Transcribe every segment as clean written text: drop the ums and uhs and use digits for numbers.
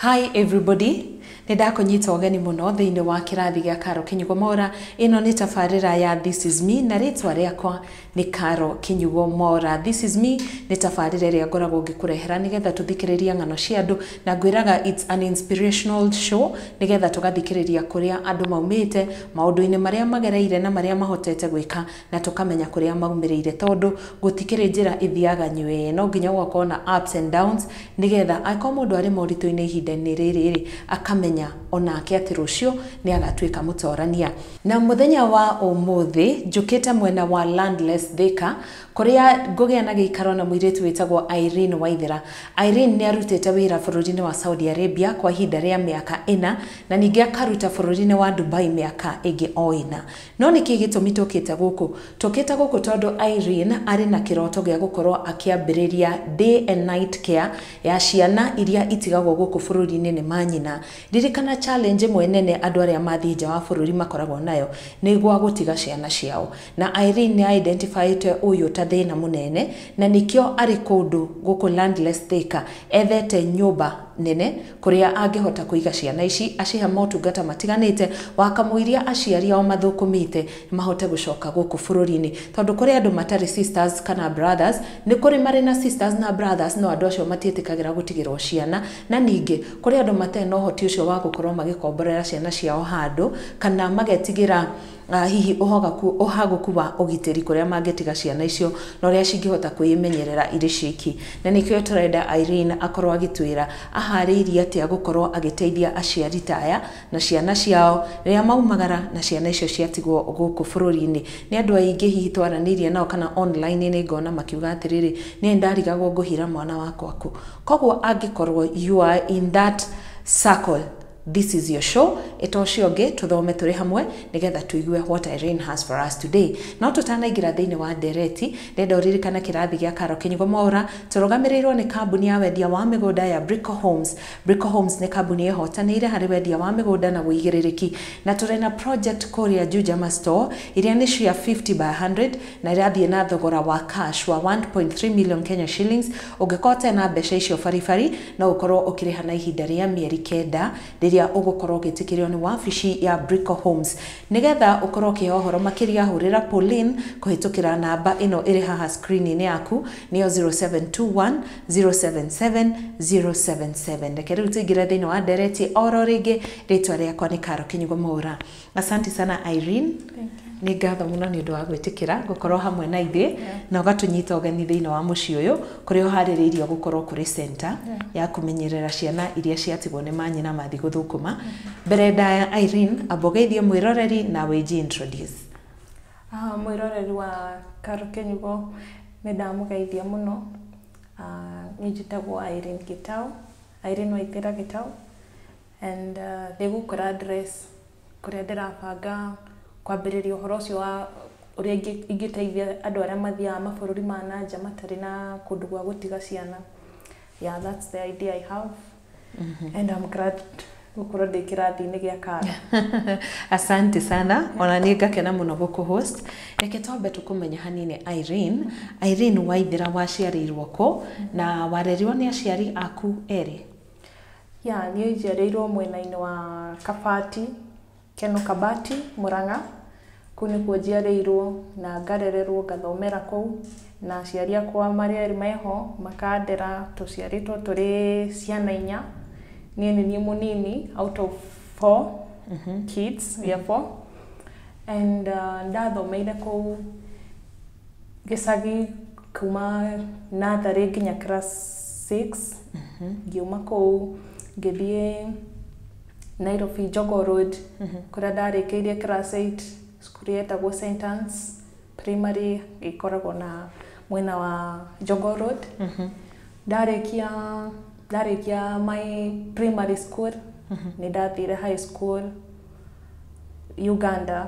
Hi everybody, nĩ ndakũnyita ũgeni mũno thĩinĩ wa kĩrathi gĩa Karo Kinyugo Mora. Ĩno nĩ tabarĩra ya This is Me na rĩtwa rĩakwa nĩ Karo Kinyugo Mora. This is Me nĩ tabarĩra ĩrĩa ngoragwo ngĩkũrehera nĩgetha tũthikĩrĩrie ng'ano cia andũ, na ngwĩraga it's an inspirational show nĩgetha tũgathikĩrĩria kũrĩa andũ maumĩte, maũndũ-inĩ marĩa magereire na marĩa mahotete gwĩka, na tũkamenya kũrĩa maumĩrĩire, tondũ gũtikĩrĩ njĩra ĩthiaga nywee, no nginya gũgakorwo na ups and downs nĩgetha angĩkorwo mũndũ arĩ moritũ-inĩ ihinda-inĩ rĩrĩ rĩ, akamenya onake atĩ rũciũ nĩ agatuĩka mũtorania. Na mũthenya wa ũmũthĩ njũkĩte mwena wa Landless Thika, kũrĩa ngũgĩa na gĩikaro na mũirĩtu wĩtagwo Irene Waithera. Irene nĩ arutĩte wĩra bũrũri-inĩ wa Saudi Arabia kwa ihinda rĩa mĩaka 4, na ningĩ akaruta bũrũri-inĩ wa Dubai mĩaka ĩngĩ o 4. No nĩkĩ gĩtũmi tũkĩte gũkũ? Tũkĩte gũkũ tondũ Irene arĩ na kĩroto gĩa gũkorwo akĩambĩrĩria day and night care ya ciana iria itigagwo gũkũ bũrũri-inĩ nĩ manyina. Ririkana challenge ĩmwe nene andũ arĩa mathiĩ nja wa bũrũri makoragwo nayo nĩ gwa gũtiga ciana ciao, na Irene nĩ identifyĩte ũyũ ta thĩna mũnene, na nĩkĩo arĩ kũndũ gũkũ Landless Thika ethete nyũmba nene kũrĩa angĩhota kũiga ciana ici, acihe motungata matiganĩte, wakamũiria aciari ao mathũkũmĩte mahote gũcoka gũkũ bũrũri-inĩ, tondũ kũrĩ andũ matarĩ sisters kana brothers, nĩ kũrĩ marĩ na sisters na brothers, no andũ acio matiĩtĩkagĩra gũtigĩrwo ciana, na ningĩ kũrĩ andũ matarĩ na ũhoti ũcio wa gũkorwo magĩkomborera ciana ciao handũ, kana magetigĩra hihi ũhagũku wa ũgitĩri kũrĩa mangĩtiga ciana icio na ũrĩa cingĩhota kwĩmenyerera irĩ ciki. Na nĩkĩo tũrenda Irene akorwo agĩtwĩra aharĩirie atĩa gũkorwo agĩteithia aciari ta aya na ciana ciao rĩrĩa maumagara na ciana icio ciatigwo gũkũ bũrũri-inĩ. Nĩ andũ aingĩ hihi twaranĩirie nao kana online nĩ ngona makiuga atĩrĩrĩ, niĩ ndarigagwo ngũhira mwana wakwa kũ. Koguo angĩkorwo you are in that circle, this is your show. Ĩta ũcio ũngĩ tũthome tũrĩ hamwe nĩgetha tũigue what Irene has for us today. No tũtanaingĩra thĩinĩ wa ndereti, ndenda ũririkane kĩrathi gĩa Karo Kinyugo Mwaura tũrũgamĩrĩirwo nĩ kambuni ya wendia wa mĩgũnda ya Brico Homes. Brico Homes nĩ kambuni ĩhotanĩire harĩ wendia wa mĩgũnda na ũigĩrĩrĩki, na tũrĩ na project kũrĩa Juja Store iria nĩ cia 50 by 100 na irathiĩ na thogora wa cash wa 1.3 million Kenya shillings. Ũngĩkorwo ũtarĩ na mbeca icio baribari, no ũkorwo ũkĩrĩha na ihinda rĩa mĩeri 9 rĩrĩa ũgũkorwo ũgĩtĩkĩrio nĩ wabici ya Brico Homes. Nĩgetha ũkorwo ũkĩheo ũhoro makĩria, hũrĩra Pauline kũhĩtũkĩra namba ĩno ĩrĩ haha screen-inĩ yaku, nĩyo 0721 077 077. Reke rĩu tũingĩre thĩinĩ wa ndereti oro rĩngĩ. Rĩtwa rĩakwa nĩ Karo Kinyugo Mwaura. Asante sana Irene. Nĩ ngatho mũno nĩ ũndũ wa gwĩtĩkĩra gũkorwo hamwe na ithuĩ na ũgatũnyita ũgeni thĩinĩ wa mũciĩ ũyũ kũrĩa ũharĩrĩirio gũkorwo kũrĩ center ya kũmenyerera ciana iria ciatigwo nĩ manyina mathiĩ gũthũkũma. Mbere ndaya Irene, amba ũgeithie mwĩroreri na wĩji introduce. Mwĩroreri wa Karo Kinyugo, nĩ ndamũgeithia mũno. Niĩ njĩtagwo Irene Gĩtau, Irene Waithera Gĩtau, and ndĩ gũkũ address kũrĩa ndĩrabanga kwambĩrĩria ũhoro ũcio wa ũrĩa ingĩteithia andũ arĩa mathiaga mabũrũri ma na nja matarĩ na kũndũ gwa gũtiga ciana. Yeah, that's the idea I have. And I'm glad gũkorwo ndĩ kĩrathi-inĩ gĩa Karo. Asante sana, ona niĩ ngakena mũno gũkũ-host. Reke twambe tũkũmenya hanini Irene. Irene Waithera, waciarĩirwo kũ na warerirwo nĩ aciari aku erĩ? Yeah, niĩ njiarĩirwo mwena-inĩ wa Kabati, Keno Kabati, Murang'a. Kũu nĩkuo njiarĩirwo na ngarererwo, ngathomera kũu, na aciari akwa marĩ erĩ meho makandera. Tũciarĩtwo tũrĩ ciana 4. Niĩ nĩ niĩ mũnini out of four kids, we are four. And ndathomeire kũu gĩcagi kuma natharĩ nginya class 6. Ngiuma kũu ngĩthiĩ Nairobi, Jogoo Road, kũrĩa ndarĩkĩirie class 8, cukuru yetagwo St Anne's Primary, ĩkoragwo na mwena wa Jogoo Road. Ndarĩkia my primary school, nĩ ndathire high school Uganda,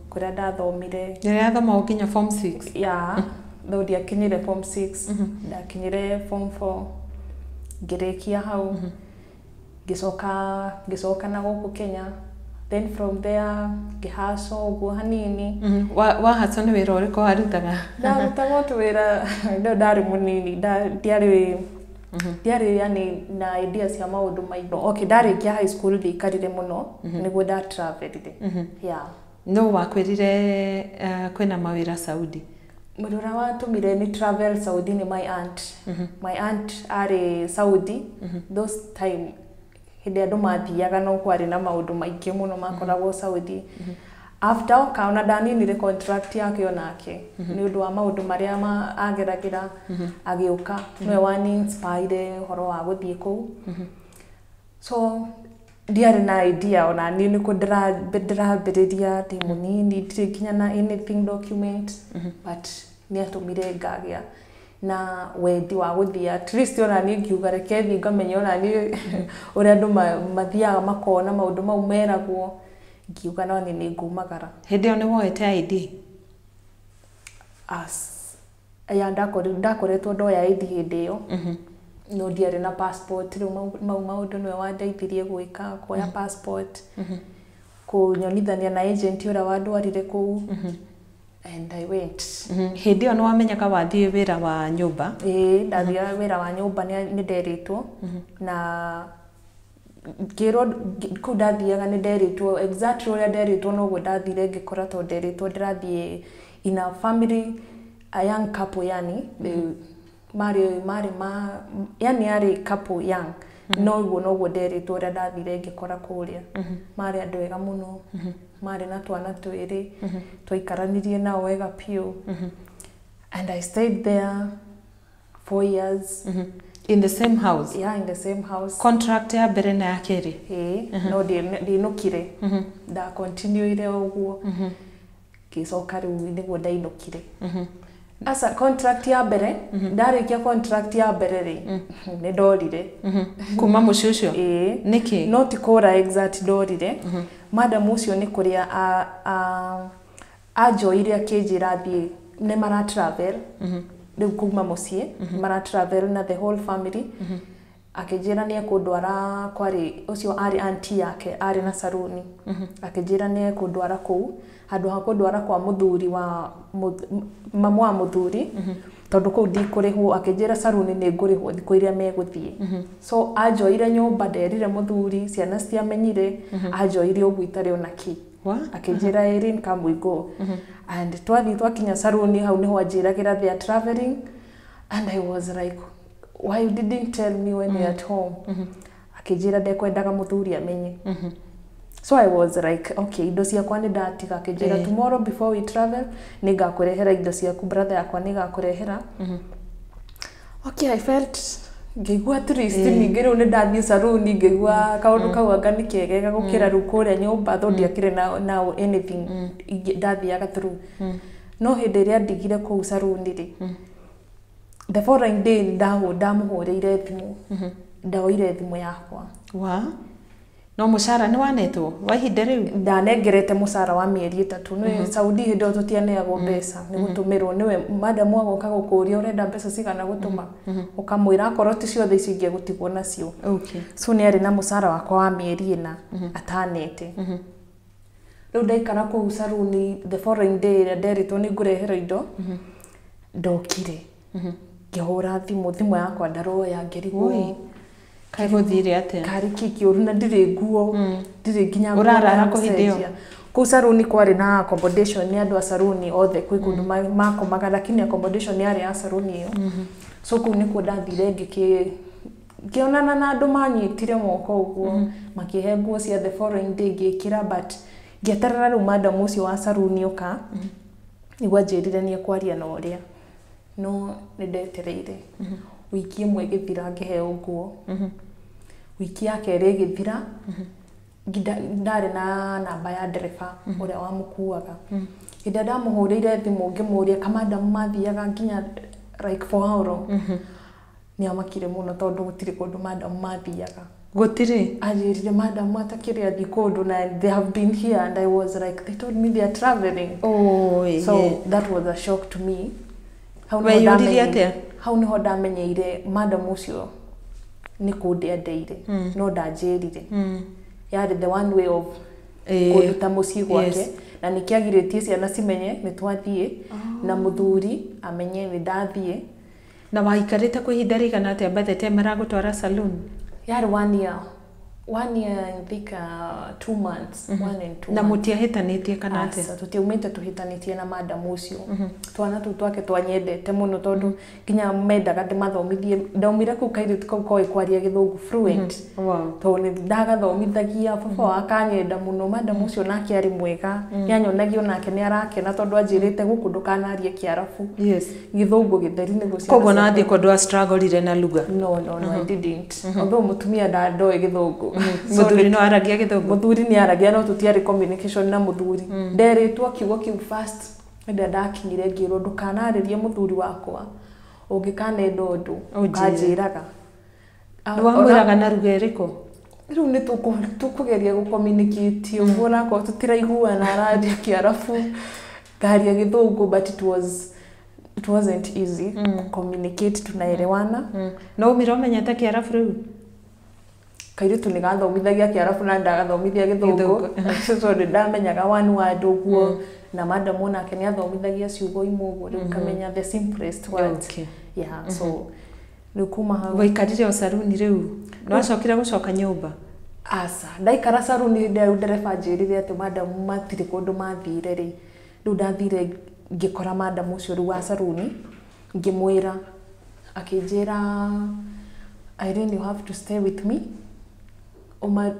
kũrĩa ndathomire. Rĩrĩa thoma nginya form 6? Yeah, though ndiakinyire form 6, ndakinyire form 4, ngĩrĩkia hau, ngĩcoka na gũkũ Kenya. Then from there ngĩhaco ũguo hanini. Wahaco nĩ wĩra ũrĩkũ warutaga? Ndarutaga o tũwĩra, no ndarĩ mũnini, ndiarĩ Ndiarĩ yani na idea cia maũndũ maingĩ. Okay, ndarĩkia high school ndiaikarire mũno nĩguo ndatravelire. Yeah. No wakwĩrire kwĩna mawĩra Saudi? Mũndũ ũrĩa watũmire nĩ travel Saudi nĩ my aunt. My aunt arĩ Saudi those time, hĩndĩ andũ mathiaga no kwarĩ na maũndũ maingĩ mũno makoragwo Saudi. After oka ona ndaninire contract yake onake nĩ ũndũ wa maũndũ marĩa ageragĩra agĩũka, nĩwe wani inspire ũhoro wa gũthiĩ kũu. So ndiarĩ na idea ona niĩ nĩkũ ndĩrambĩrĩria, ndĩ mũnini, ndirĩ nginya na anything document, but nĩ atũmire ngagĩa na wendi wa gũthiĩ, at least ona niĩ ngiuga reke thiĩ ngamenye ona niĩ ũrĩa andũ mathiaga makona maũndũ mau meragwo, ngiuga no niĩ nĩ ngumagara. Hĩndĩ ĩyo nĩ woete ID? As ya ndakoretwo ndoya ID hĩndĩ ĩyo, no ndiarĩ na passport. Rĩu mau maũndũ nĩwe wandeithirie gwĩka, kuoya passport, kũnyonithania na agent ũrĩa wandwarire kũu, and I went. Hĩndĩ ĩyo nĩ wamenyaga wathiĩ wĩra wa nyũmba? Ĩĩ, ndathiaga wĩra wa nyũmba, nĩ nderĩtwo na ngĩrwo kũu ndathiaga nĩ nderĩtwo exactly ũrĩa nderĩtwo noguo ndathire ngĩkora, tondũ nderĩtwo ndĩrathiĩ in a family, a young couple, yani marĩ ma yani yarĩ couple young, noguo noguo nderĩtwo ũrĩa ndathire ngĩkora kũrĩa. Marĩ andũ ega mũno, marĩ na twana twĩrĩ, twaikaranirie nao wega biũ, and I stayed there 4 years. In the same house? Yeah, in the same house. Contract ya mbere na ya kerĩ? Ĩĩ, no ndinũkire, nda continuire ũguo, ngĩcoka rĩu nĩguo ndainũkire. Aca, contract ya mbere, ndarĩkia contract ya mbere rĩ, nĩ ndorire. Kuma mũciĩ ũcio? Ĩĩ. Nĩkĩ? No ti kũra exact ndorire, madam ũcio nĩ kũrĩa anjoire akĩnjĩra thiĩ nĩ mara travel rĩu kuma mũciĩ, mara travel na the whole family. Akĩnjĩra nĩ ekũndwara kwarĩ ũcio arĩ auntie yake arĩ na saruni, akĩnjĩra nĩ ekũndwara kũu handũ ha kũndwara kwa mũthuri wa mamu wa mũthuri, tondũ kũu ndikũrĩhwo. Akĩnjĩra saruni nĩ ngũrĩhwo thikũ iria megũthiĩ. So anjoire nyũmba, nderire mũthuri, ciana citiamenyire, anjoire ũguo itarĩ ona kĩ. Wa? Akĩnjĩra, "Irene, come, we go." And twathiĩ twakinya saruni, hau nĩho anjĩragĩra they are traveling, and I was like, "Why you didn't tell me when you're at home?" Akĩnjĩra ndekwendaga mũthuri amenye. So I was like, "Okay." Indo ciakwa nĩ ndatiga. Akĩnjĩra, "Tomorrow before we travel nĩ ngakũrehera indo ciaku, brother yakwa nĩ ngakũrehera." Okay, I felt, ngĩigua at least ningĩ rĩu nĩ ndathiĩ saruni, ngĩigua kaũndũ kau anga nĩ kegega gũkĩra rĩu kũrĩa nyũmba, tondũ ndiakĩrĩ na anything ndathiaga through. No hĩndĩ ĩrĩa ndigire kũu saruni rĩ, the following day ndamũhũrĩire thimũ, ndoire thimũ yakwa. Wa? No mũcara nĩ wanetwo wa ihinda rĩu? Ndanengerete mũcara wa mĩeri 3. Nĩ Saudi hĩndĩ ĩyo tũtianeagwo mbeca, nĩ gũtũmĩrwo nĩwe madamu agoka gũkũria ũrenda mbeca cigana gũtũma, ũkamwĩra akorwo ti ciothe icio ingĩ gũtigwo nacio. So nĩ arĩ na mũcara wakwa wa mĩeri 4 atanete. Rĩu ndaikara kũu saruni, the following day ĩrĩa nderĩtwo nĩ ngũreherwo indo, ndokire ngĩhũra thimũ, thimũ yakwa ndaroya, ngĩrigwo Ui. Kaĩ gũthire atĩa? Karĩ kĩ kĩũru na ndirĩ nguo, ndirĩ nginya nguo Ũrarara ya kũ hĩndĩ ĩyo? gũcenjia. Kũu saruni kwarĩ na accommodation nĩ andũ a saruni othe, kwĩ kũndũ makomaga, lakini accommodation yarĩ ya saruni ĩyo. So kũu nĩkuo ndathire ngĩonana na andũ manyitire moko ũguo, makĩhe nguo cia the following day ngĩkĩra, but ngĩeterera rĩu madam ũcio wa saruni oka nĩguo anjĩrire nĩ ekwaria na ũrĩa, no nĩ ndetereire. Wiki ĩmwe ĩgĩthira, ngĩheo nguo. Wiki ya kerĩ ĩgĩthira, ndarĩ na namba ya ndereba ũrĩa wamũkuaga. Hĩndĩ ĩrĩa ndamũhũrĩire thimũ ngĩmũria kamadamu mathiaga nginya like for how long, nĩ amakire mũno tondũ gũtirĩ kũndũ madamu mathiaga. Gũtirĩ? Anjĩrire madamu atakĩrĩ athiĩ kũndũ na they have been here, and I was like, "They told me they are traveling." Oi. So that was a shock to me. Hau nĩho Weyũririe atĩa? Hau nĩho ndamenyeire madam ũcio nĩ kũndĩa ndeire, no ndanjĩrire. Yarĩ the one way of kũnduta mũciĩ gwake, na nĩkĩagirĩtie ciana cimenye nĩ twathiĩ na mũthuri amenye nĩ ndathiĩ. Na waikarĩte kwa ihinda rĩigana atĩa by the time maragũtwara saloon? Yarĩ one year, one year I think, 2 months, 1 and 2 Na months. Mũtiahĩtanĩtie kana atĩa? Aca, tũtiaumĩte tũhĩtanĩtie na madam ũcio. Twana tũu twake twanyendete mũno tondũ nginya mendaga ndĩmathomithie. Ndaumire kũu kairĩtu kau koĩ kwaria Gĩthũngũ fluent, tondũ nĩ ndagathomithagia. Baba wa akanyenda mũno, madam ũcio nake arĩ mwega, nĩanyonagia onake nĩ arakena tondũ anjĩrĩte gũkũ ndũkanarie Kĩarabu, Gĩthũngũ gĩtheri nĩguo ciana Koguo ciakwa. Na wathiĩ kwa ndwa struggle na lugha? No, I didn't, although mũtumia ndandoĩ Gĩthũngũ. So Mũthuri no aragia Gĩthũngũ? Mũthuri nĩ aragia, no tũtiarĩ communication na mũthuri. Nderĩtwo kiugo kĩu first hĩndĩ ĩrĩa ndakinyire, ngĩrwo ndũkanarĩrie mũthuri wakwa, ũngĩkanenda ũndũ Ũnjĩre. Ũkanjĩraga. Nĩ wamwĩraga na lugha ĩrĩkũ? Rĩu nĩ tũkũgeria gũcommunicate ũguo, onakorwo tũtiraiguana, araria Kĩarabu, ngaria Gĩthũngũ, but it wasn't easy communicate tunaelewana. No umire ũmenyete Kĩarabu rĩu? Kairĩtu nĩ gathomithagia Kĩarabu na ndagathomithia Gĩthũngũ, so nĩ ndamenyaga one word ũguo, na madam onake nĩ athomithagia ciugo imwe ũguo, rĩu ngamenya the simplest words. Yeah, so rĩu kuma hau. Waikarire o saruni rĩu? Nĩ wacokire gũcoka nyũmba? Aca, ndaikara saruni rĩu ndereba anjĩrire atĩ madam matirĩ kũndũ mathire rĩ. Rĩu ndathire ngĩkora madam ũcio rĩu wa saruni, ngĩmwĩra, akĩnjĩra, "Irene, you have to stay with me.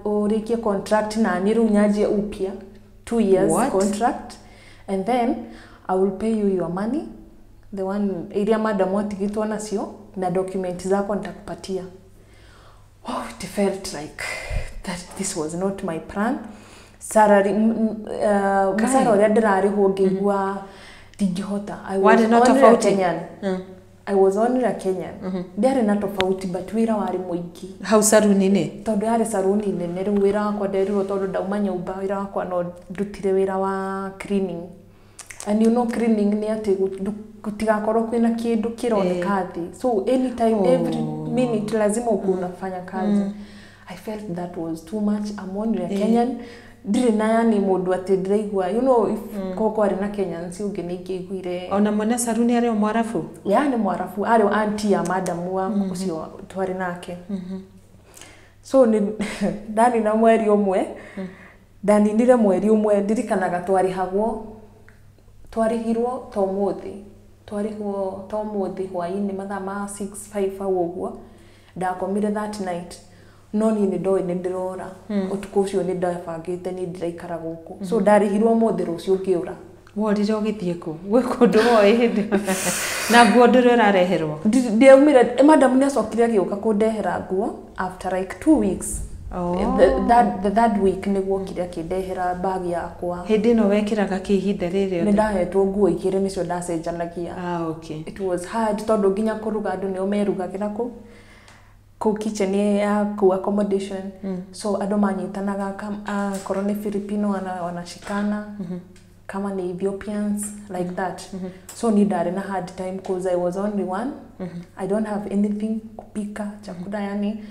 Ũrĩkie contract na niĩ rĩu nyanjie upya 2 years What? contract, and then I will pay you your money, the one iria madam atigĩtwo nacio, na document zako nitakupatia." Oh, it felt like that this was not my plan. Salary, mũcara ũrĩa ndĩrarĩhwo, ngĩigua ndingĩhota. I was Warĩ na only a tofauti? Kenyan. I was only a Kenyan. Ndiarĩ na tofauti, but wĩra warĩ mũingĩ. Hau saruni-inĩ? Tondũ yarĩ saruni nene. Rĩu wĩra wakwa nderirwo tondũ ndauma nyũmba, wĩra wakwa no ndutire wĩra wa cleaning, and you know cleaning nĩ atĩ gũtigakorwo kwĩna kĩndũ kĩroneka thĩ, so anytime, every minute lazima ukuwe unafanya kazi. I felt that was too much. I'm only a Kenyan, ndirĩ na yani mũndũ atĩ ndĩraigua, if ko kwarĩ na Kenyans ũngĩ nĩ ingĩaiguire. Ona mwene saruni arĩ o Mwarabu? Ya, nĩ Mwarabu, arĩ auntie ya madamu wa ũcio twarĩ nake. So nĩ ndanina mweri ũmwe, ndaninire mweri ũmwe, ndirikanaga twarĩhagwo, twarĩhirwo ta ũmũthĩ, twarĩhwo ta ũmũthĩ hwaĩ-inĩ mathaa ma 6 5 hau ũguo. Ndakomire that night, no niĩ nĩ ndoĩ nĩ ndĩrora ũtukũ ũcio, nĩ ndabangĩte niĩ ndiraikara gũkũ, so ndarĩhirwo ũmũthĩ, rũciũ ngĩũra. Worire ũgĩthiĩ kũ? Gwĩ kũndũ woĩ hĩndĩ na nguo ndũrĩ ũrareherwo? Ndiaumire. Madam nĩ acokire agĩũka kũndehera nguo after like 2 weeks. The third week nĩguo okire akĩndehera bag yakwa. Hĩndĩ ĩno wekĩraga kĩ ihinda rĩrĩ Nĩ rĩothe? Ndahetwo nguo igĩrĩ, nĩcio ndacenjanagia. Ah, okay. It was hard tondũ nginya kũruga andũ nĩo merugagĩra kũu kitchen ya kũu accommodation, so andũ manyitanaga, akorwo nĩ Filipino wanashikana, kama ni Ethiopians, like that. So ni ndarĩ na hard time cause I was only one. I don't have anything kupika chakula, yani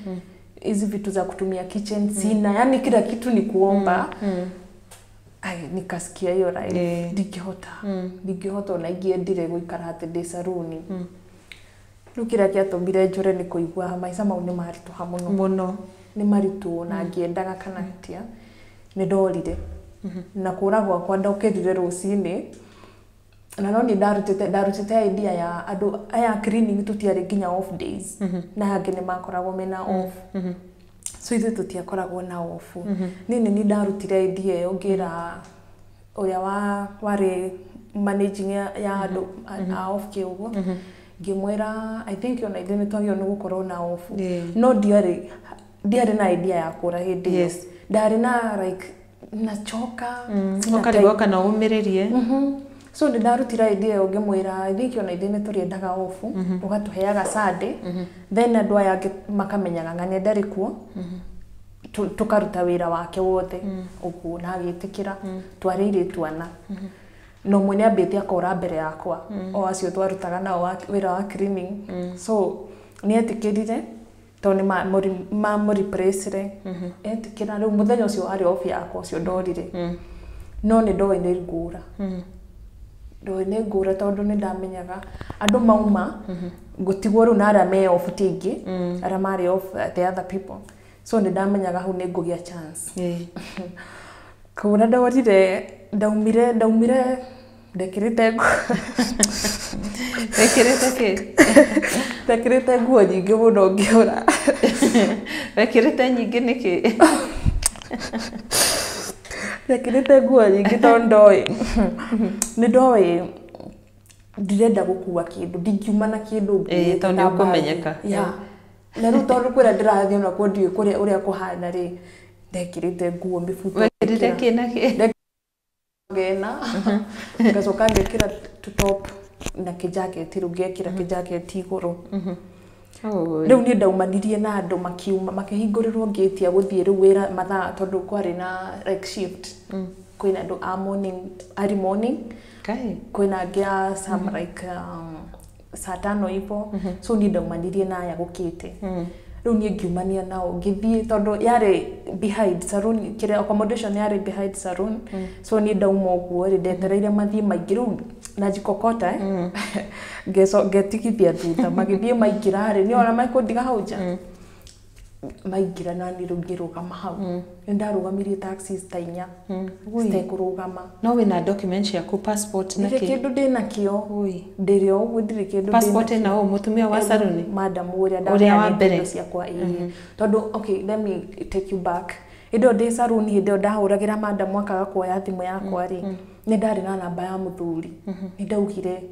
hizi vitu za kutumia kitchen sina, yani kila kitu ni kuomba. Ai, nikasikia hiyo life ndingĩhota, ndingĩhota, ona ingĩendire gũikara atĩ ndĩ saruni. Rĩu kĩrĩa kĩatũmire njũre nĩ kũigua maica mau nĩ maritũha mũno. Mũno. Nĩ maritũ, na ngĩendaga kana atĩa, nĩ ndorire. Na kũra gwakwa ndokĩrire rũcinĩ, na no niĩ ndarutĩte idea ya andũ aya cleaning tũtiarĩ nginya off days, na angĩ nĩ makoragwo mena off, so ithuĩ tũtiakoragwo na off. Niĩ nĩ niĩ ndarutire idea ĩyo, ngĩra ũrĩa wa warĩ managing ya andũ a off kĩ ũguo, ngĩmwĩra I think ona ithuĩ nĩ twagĩrĩirwo nĩ gũkorwo na off. No ndiarĩ na idea ya kũra hĩndĩ ĩyo. Ndarĩ na like nachoka, sina Ũkarigwo kana ũmĩrĩrie. So nĩ ndarutire idea ĩyo, ngĩmwĩra I think ona ithuĩ nĩ tũrĩendaga off, ũgatũheaga Sunday, then andũ aya angĩ makamenyaga ng'ania ndarĩ kuo, tũkaruta wĩra wake wothe ũguo, na agĩtĩkĩra. Twarĩ airĩtu ana, na ũmwe nĩ ambĩte akora mbere yakwa, o acio twarutaga nao wĩra wa cleaning. So nĩ etĩkĩrire tondũ nĩ mamũreplace-ire, etĩkĩra. Rĩu mũthenya ũcio warĩ off yakwa ũcio ndorire, no nĩ ndoĩ nĩ ngũra, ndoĩ nĩ ngũra tondũ nĩ ndamenyaga andũ mauma. Ngũtigwo rĩu na arĩa me off ti aingĩ, arĩa marĩ off, the other people, so nĩ ndamenyaga hau nĩ ngũgĩa chance. Kũrĩa ndorire, ndaumire ndekĩrĩte nguo. Wekĩrĩte kĩ? Ndekĩrĩte nguo nyingĩ mũno ngĩũra. Wekĩrĩte nyingĩ nĩkĩ? Ndekĩrĩte nguo nyingĩ tondũ ndoĩ, nĩ ndoĩ ndirenda gũkua kĩndũ, ndingiuma na kĩndũ nguĩte Tondũ ta nĩ ũkũmenyeka. bag. Yeah. Na rĩu tondũ kũrĩa ndĩrathiĩ onakuo ndiũĩ kũrĩa ũrĩa kũhana rĩ, ndekĩrĩte nguo mĩbuto. Wekĩrĩte kĩ na kĩ? Ngena ngacoka ngekĩra tũtop na kĩjaketi, rĩu ngekĩra kĩjaketi igũrũ. Oi. Rĩu niĩ ndaumanirie na andũ makiuma makĩhingũrĩrwo ngĩti ya gũthiĩ rĩu wĩra mathaa, tondũ kwarĩ na like shift, kwĩna andũ a morning, early morning. Kai. Kwĩna angĩ a some like saa tano hivo. So niĩ ndaumanirie na aya gũkĩte. Rĩu niĩ ngiumania nao ngĩthiĩ, tondũ yarĩ behind saloon, kĩrĩa accommodation yarĩ behind saloon. So niĩ ndauma ũguo rĩ, ndetereire mathiĩ maingĩ rĩu na njikokota, ngetigithia thutha. Magĩthiĩ maingĩra rĩ, nĩ ona mekũndiga hau nja, maingĩra nani rĩu ngĩrũgama hau. Nĩ ndarũgamirie taxis ta 4 citekũrũgama. No wĩna document ciaku, passport na Ndirĩ kĩ? kĩndũ ndĩnakĩo. Ui. Ndĩrĩ o ũguo, ndirĩ kĩndũ. Passport ĩna ũ? Mũtumia wa saruni? Madam ũrĩa Ũrĩa wa ndaheanĩte mbere. indo ciakwa, ĩĩ. Tondũ okay, let me take you back. Hĩndĩ ĩyo ndĩ saruni, hĩndĩ ĩyo ndahũragĩra madam akaga kuoya thimũ yakwa rĩ, nĩ ndarĩ na namba ya mũthuri. Nĩ ndaugire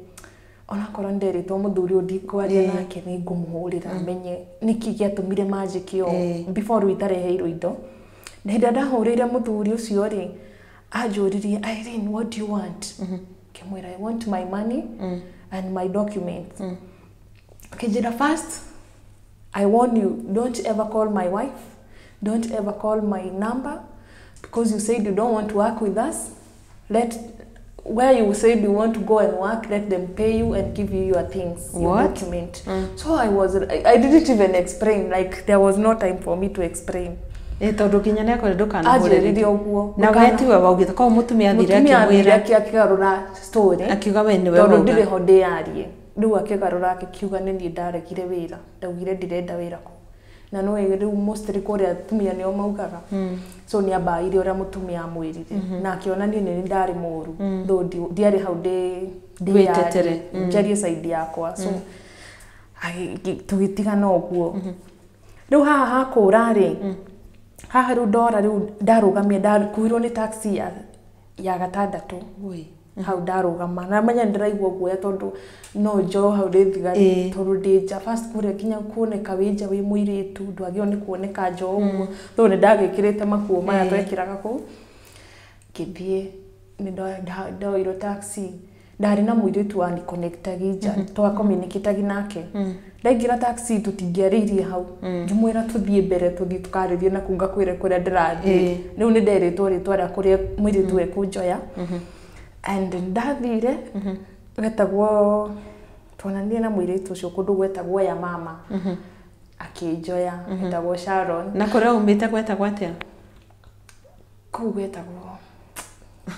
onakorwo nĩ nderĩtwo mũthuri ũyũ ndikwaria nake, nĩ ngũmũhũrĩra menye nĩkĩ gĩatũmire manjĩke ũũ before rĩu itareheirwo indo. Na hĩndĩ ĩrĩa ndahũrĩire mũthuri ũcio rĩ, anjũririe, "Irene, what do you want?" Ngĩmwĩra, "I want my money and my documents." Akĩnjĩra, "First I warn you, don't ever call my wife, don't ever call my number, because you said you don't want to work with us. Let where you said you want to go and work, let them pay you and give you your things, your What? document." So I didn't even explain, like there was no time for me to explain. Ĩ, tondũ nginya nĩakwĩra ndũkanahũre. Anjĩrire ũguo. Na we tiwe waugĩte, koguo mũtumia athire Mũtumia athire akĩmwĩra. Akĩgarũra story. Akiuga we nĩwe Tondũ wauga. ndirĩ ho ndĩyarie. Rĩu akĩgarũra akĩkiuga nĩ niĩ ndaregire wĩra, ndaugire ndirenda wĩra kũu. Na no rĩu mostly kũrĩa atumia nĩo maugaga. So nĩ ambaire ũrĩa mũtumia amwĩrire na akĩona niĩ nĩ ndarĩ mũru, though ndiarĩ hau ndĩ ndĩyarie, Wĩtetere. njarie side yakwa. So tũgĩtigana ũguo. Rĩu haha hakũra rĩ, haha rĩu ndora, rĩu ndarũgamia, ndakuirwo nĩ taxi ya gatandatũ. Ui. Hau ndarũgama na menya ndĩraigua guoya, tondũ no njoe hau ndĩ thigari, tondũ ndĩ nja first kũrĩa nginya kuoneka wĩ nja wĩ mũirĩtu, ndwagĩrĩirwo nĩ kuoneka nja ũguo, tondũ nĩ ndagĩkĩrĩte makuo maya twekĩraga kũu. Ngĩthiĩ, nĩ ndoirwo taxi, ndarĩ na mũirĩtu waniconnectagi nja, twacommunicatagi nake. Ndaingĩra taxi, tũtingĩarĩirie hau, ngĩmwĩra tũthiĩ mbere, tũthiĩ tũkarĩrie na kũu, ngakwĩre kũrĩa ndĩrathiĩ. Rĩu nĩ nderĩtwo rĩtwa rĩa kũrĩa mũirĩtu ekũnjoya. And ndathire getagwo, twonanire na mũirĩtu ũcio kũndũ gwetagwo ya mama, akĩnjoya, etagwo Sharon. Na kũrĩa umĩte gwetagwo atĩa? Kũu gwetagwo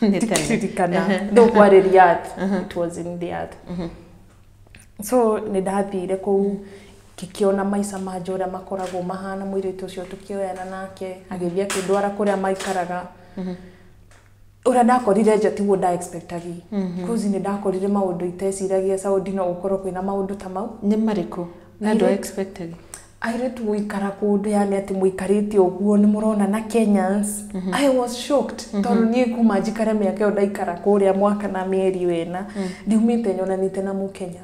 Nĩ tene. Ndiririkana, though kwarĩ Riyadh, it was in Riyadh. So nĩ ndathire kũu, ngĩkĩona maica ma nja ũrĩa makoragwo mahana. Mũirĩtu ũcio tũkĩoyana nake, agĩthiĩ akĩndwara kũrĩa maikaraga. Ũrĩa ndakorire nja tiguo nda expectagi, cause nĩ ndakorire maũndũ iteciragia Saudi no gũkorwo kwĩna maũndũ ta mau. Nĩ marĩkũ na ndũ expected? Airĩtu gũikara kũndũ, yani atĩ mũikarĩte ũguo nĩ mũrona na Kenyans. I was shocked, tondũ niĩ kuma njikare mĩaka ĩyo ndaikara kũrĩa, mwaka na mĩeri ĩna, ndiumĩte nyonanĩte na mũkenya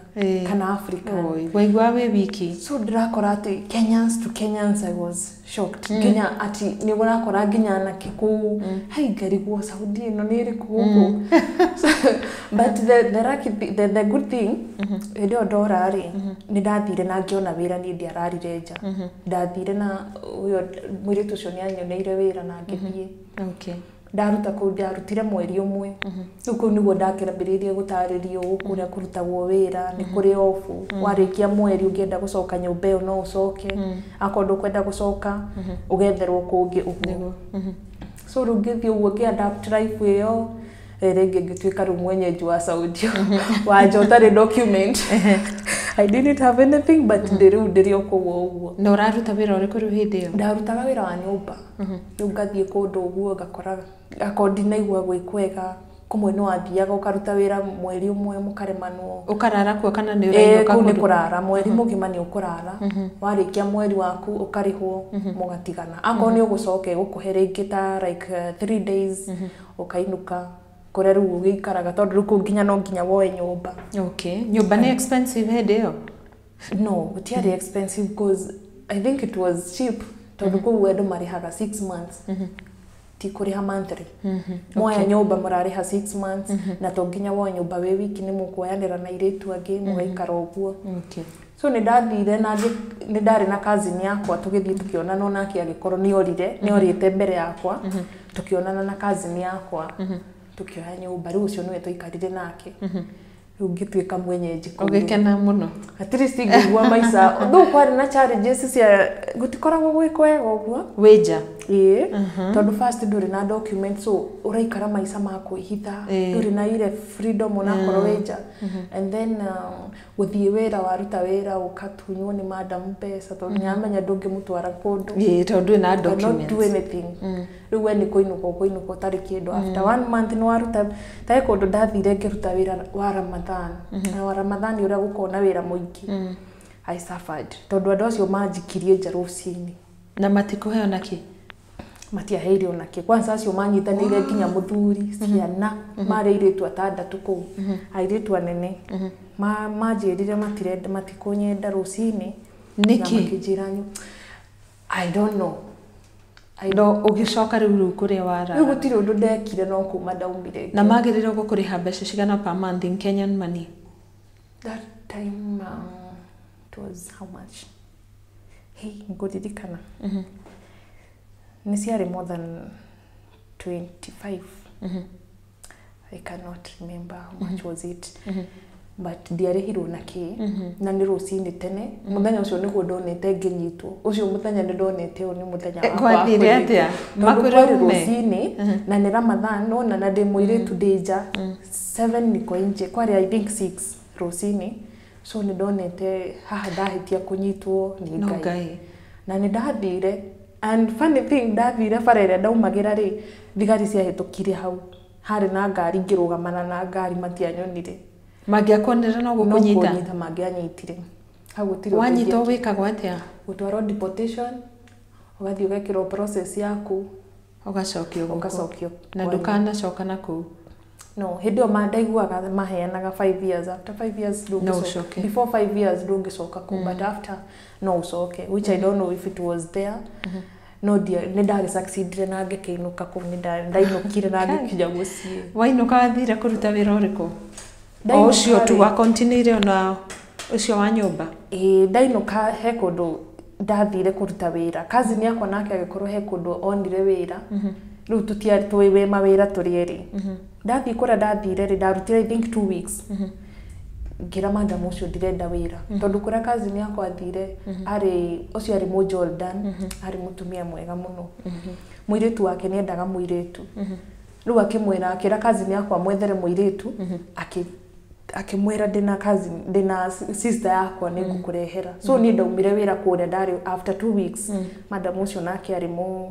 kana African. Oi, waigua wĩ wiki. So ndĩrakora atĩ Kenyans to Kenyans, I was shocked, nginya ati nĩ ũrakora nginya anake kũu. Hai, ngarigwo Saudi ĩno nĩ ĩrĩkũ gũkũ? But the good thing, hĩndĩ ĩyo ndora rĩ, nĩ ndathire na ngĩona wĩra. Niĩ ndiararire nja, ndathire na ũyũ mũirĩtu ũcio nĩ anyoneire wĩra na ngĩthiĩ. Ndaruta kũu, ndarutire mweri ũmwe. Rĩu kũu nĩguo ndakĩambĩrĩirie gũtarĩrio kũrĩa kũrutagwo wĩra nĩ kũrĩ obu, warĩkia mweri ũngĩenda gũcoka nyũmba ĩyo no ũcoke, akorwo ndũkwenda gũcoka ũgetherwo kũngĩ ũguo. So rĩu ngĩthiĩ ũguo ngĩ-adapt life ĩyo. Rĩngĩ ngĩtuĩka rĩu mwenyeji wa Saudi, wa nja ũtarĩ document. I didn't have anything, but ndĩrĩu ndĩrĩ o kũu o ũguo. Na ũraruta wĩra ũrĩkũ rĩu hĩndĩ ĩyo? Ndarutaga wĩra wa nyũmba. Rĩu ngathiĩ kũndũ ũguo ngakora akorwo ndinaigua gwĩ kwega, kũmwe nĩ wathiaga ũkaruta wĩra mweri ũmwe mũkaremanwo. Ũkarara kuo kana nĩ ũrainũka kũu nĩ kũndũ? Kũrara mweri mũgima nĩ ũkũrara, warĩkia mweri waku ũkarĩhwo, mũgatigana. Akorwo nĩ ũgũcoka ĩgũkũhe rĩngĩ ta like 3 days, ũkainũka kũrĩa rĩu ũgĩikaraga, tondũ rĩu kũu nginya no nginya woe nyũmba. Okay, nyũmba nĩ expensive hĩndĩ ĩyo? No, gũtiarĩ expensive because I think it was cheap, tondũ kũu andũ marĩhaga 6 months, ti kũrĩha monthly. Moya nyũmba mũrarĩha 6 months, na to nginya woe nyũmba wĩ wiki, nĩ mũkuoyanĩra na airĩtu angĩ mũgaikara ũguo. So nĩ ndathire na nĩ ndarĩ na cousin yakwa, tũgĩthiĩ tũkĩonana, onake agĩkorwo nĩ orire, nĩ orĩte mbere yakwa. Tũkĩonana na cousin yakwa, tũkĩoya nyũmba. Rĩu ũcio nĩwe twaikarire nake, rĩu ngĩtuĩka mwenyeji kũu. Ũgĩkena mũno. At least ngĩigua maica, though kwarĩ na challenges cia gũtikoragwo gwĩ kwega ũguo. Wĩ nja. Ĩĩ, tondũ first ndũrĩ na document, so ũraikara maica ma kwĩhitha. Ndũrĩ na ile freedom onakorwo wĩ nja. And then gũthiĩ wĩra, waruta wĩra ũkatunywo nĩ madam mbeca, tondũ nĩamenya ndũngĩmũtwara kũndũ. Ĩĩ, tondũ ndũrĩ na Cannot do documents. anything. Rĩu we nĩ kũinũka ũkũinũka ũtarĩ kĩndũ after one month nĩ waruta. Tarĩ kũndũ ndathire ngĩruta wĩra wa Ramadhan, na wa Ramadhan ũrĩa gũkorwo na wĩra mũingĩ, I suffered tondũ andũ acio manjikirie nja rũcinĩ. Na matikũheo na kĩ? Matiaheire ona kĩ. Kwanza acio manyitanĩire nginya mũthuri, ciana, marĩ airĩtu atandatũ kũu, airĩtu anene. Manjĩrire matirenda, matikũnyenda rũcinĩ. Na Nĩkĩ? makĩnjĩra I don't know. I No ũgĩcoka rĩu kũrĩa Rĩu warara? Gũtirĩ ũndũ ndekire no kuma ndaumire. Na magĩrĩirwo gũkũrĩha mbeca cigana per month in Kenyan money? That time it was how much? Hey, ngũririkana nĩ ciarĩ more than 25. I cannot remember how much was it, but ndiarĩhirwo na kĩ, na nĩ rũcinĩ tene mũthenya ũcio nĩguo ndonete ngĩnyitwo. Ũcio mũthenya nĩ ndonete ũyũ nĩ mũthenya wakwa wa Gwathire kũnyitwo. atĩa? Tondũ Makwĩra kwarĩ ume? rũcinĩ na nĩ Ramadhan nona, na ndĩ mũirĩtu, ndĩ nja 7, niko nje, kwarĩ I think 6 rũcinĩ, so nĩ ndonete haha ndahĩtia kũnyitwo nĩ No Ngai. Ngai. Na nĩ ndathire, and funny thing, ndathire bara ĩrĩa ndaumagĩra rĩ, thigari ciahĩtũkire hau, harĩ na ngari, ngĩrũgamana na ngari, matianyonire. Mangĩakuonire no No gũkũnyita. kũnyita mangĩanyitire. Hau gũtirĩ ũndũ. Wanyitwo wĩkagwo atĩa? Gũtwarwo deportation, ũgathiĩ ũgekĩrwo process yaku. Ũgacokio gũkũ. Ũgacokio Na kwanyu. Ndũkanacoka na kũu? No, hĩndĩ ĩyo ndaiguaga maheanaga 5 years. After 5 years No ndũngĩcoka. ũcoke. Before 5 years ndũngĩcoka kũu, but after no ũcoke, which I don't know if it was there. No nĩ ndarĩ succeedire na ngĩkĩinũka kũu, nĩ ndainũkire na ngĩkinya mũciĩ. Wainũka wathire kũruta wĩra ũrĩkũ? O Ndainũka ũcio tu rĩ- wakontinuire ona ũcio wa nyũmba? Ĩĩ, ndainũka he kũndũ ndathire kũruta wĩra. Cousin yakwa nake agĩkorwo he kũndũ onire wĩra. Rĩu tũtiarĩ twĩ wĩ mawĩra tũrĩ erĩ. Ndathiĩ kũrĩa ndathire rĩ, ndarutire I think 2 weeks, ngĩra madam ũcio ndirenda wĩra, tondũ kũrĩa cousin yakwa athire arĩ ũcio arĩ mũ Jordan, arĩ mũtumia mwega mũno. Mũirĩtu wake nĩ endaga mũirĩtu. Rĩu akĩmwĩra, akĩra cousin yakwa mwethere mũirĩtu, akĩmwĩra ndĩna cousin, ndĩna sister yakwa, nĩ ngũkũrehera. So niĩ ndaumire wĩra kũrĩa ndarĩ after 2 weeks. Madam ũcio nake arĩ mũ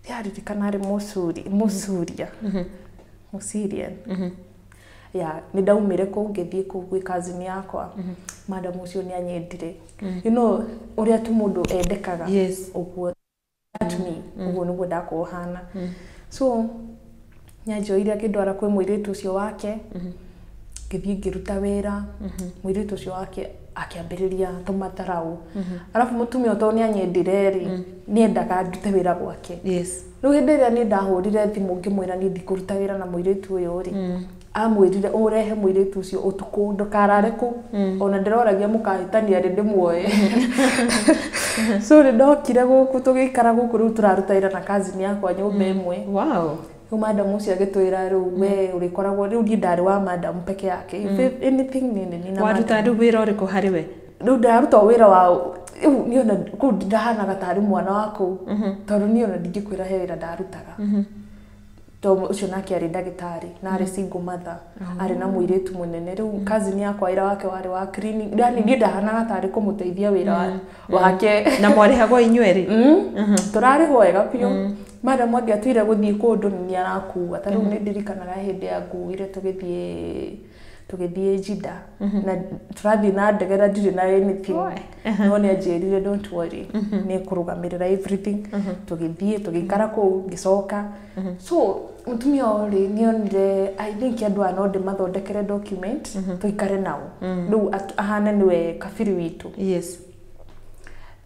ndiaririkana arĩ mũsuri, mũsuria, mũsyrian ya. Nĩ ndaumire kũu ngĩthiĩ kũu gwĩ cousin yakwa. Madam ũcio nĩ anyendire, you know ũrĩa tu mũndũ endekaga. Ũguo that me, ũguo nĩguo ndakorwo hana. So nyanjoire akĩndwara kwĩ mũirĩtu ũcio wake, ngĩthiĩ ngĩruta wĩra. Mũirĩtu ũcio wake akĩambĩrĩria tũmatarau, arabu mũtumia ũyũ tondũ nĩ anyendire rĩ, nĩendaga ndute wĩra gwake. Rĩu hĩndĩ ĩrĩa niĩ ndahũrire thimũ ngĩmwĩra niĩ ndikũruta wĩra na mũirĩtu ũyũ rĩ, amwĩrire ũrehe mũirĩtu ũcio ũtukũ, ndũkarare kũu, ona ndĩroragia mũkahĩtania rĩ ndĩmuoe. So nĩ ndokire gũkũ, tũgĩikara gũkũ, rĩu tũraruta wĩra na cousin yakwa nyũmba ĩmwe. Rĩu madam ũcio agĩtwĩra rĩu we ũrĩkoragwo, rĩu niĩ ndarĩ wa madam peke yake. If anything nĩ nĩ na Waruta madam. rĩu wĩra ũrĩkũ harĩ we? Rĩu ndĩraruta o wĩra wa rĩu niĩ, ona kũu ndahanaga tarĩ mwana wa kũu, tondũ niĩ ona ndingĩkwĩra he wĩra ndarutaga. To ũcio nake arĩ ndagĩtarĩ na arĩ single mother, arĩ na mũirĩtu mũnene. Rĩu cousin yakwa wĩra wake warĩ wa cleaning, yani niĩ ndahanaga tarĩ kũmũteithia wĩra wake. Na mwarĩhagwo inyuerĩ? Tũrarĩhwo wega biũ. Madam angĩatuire gũthiĩ kũndũ nĩ arakua. Ta rĩu nĩ ndirikanaga hĩndĩ ya nguire tũgĩthiĩ Jeddah, na tũrathiĩ na ndege na ndirĩ na anything, no nĩ anjĩrire, "Don't worry, nĩ ekũrũgamĩrĩra everything." Tũgĩthiĩ, tũgĩikara kũu, ngĩcoka. So mũtumia ũyũ rĩ, nĩ onire, I think andũ aya no ndĩmathondekere document tũikare nao rĩu, ahane nĩwe kabiri witũ.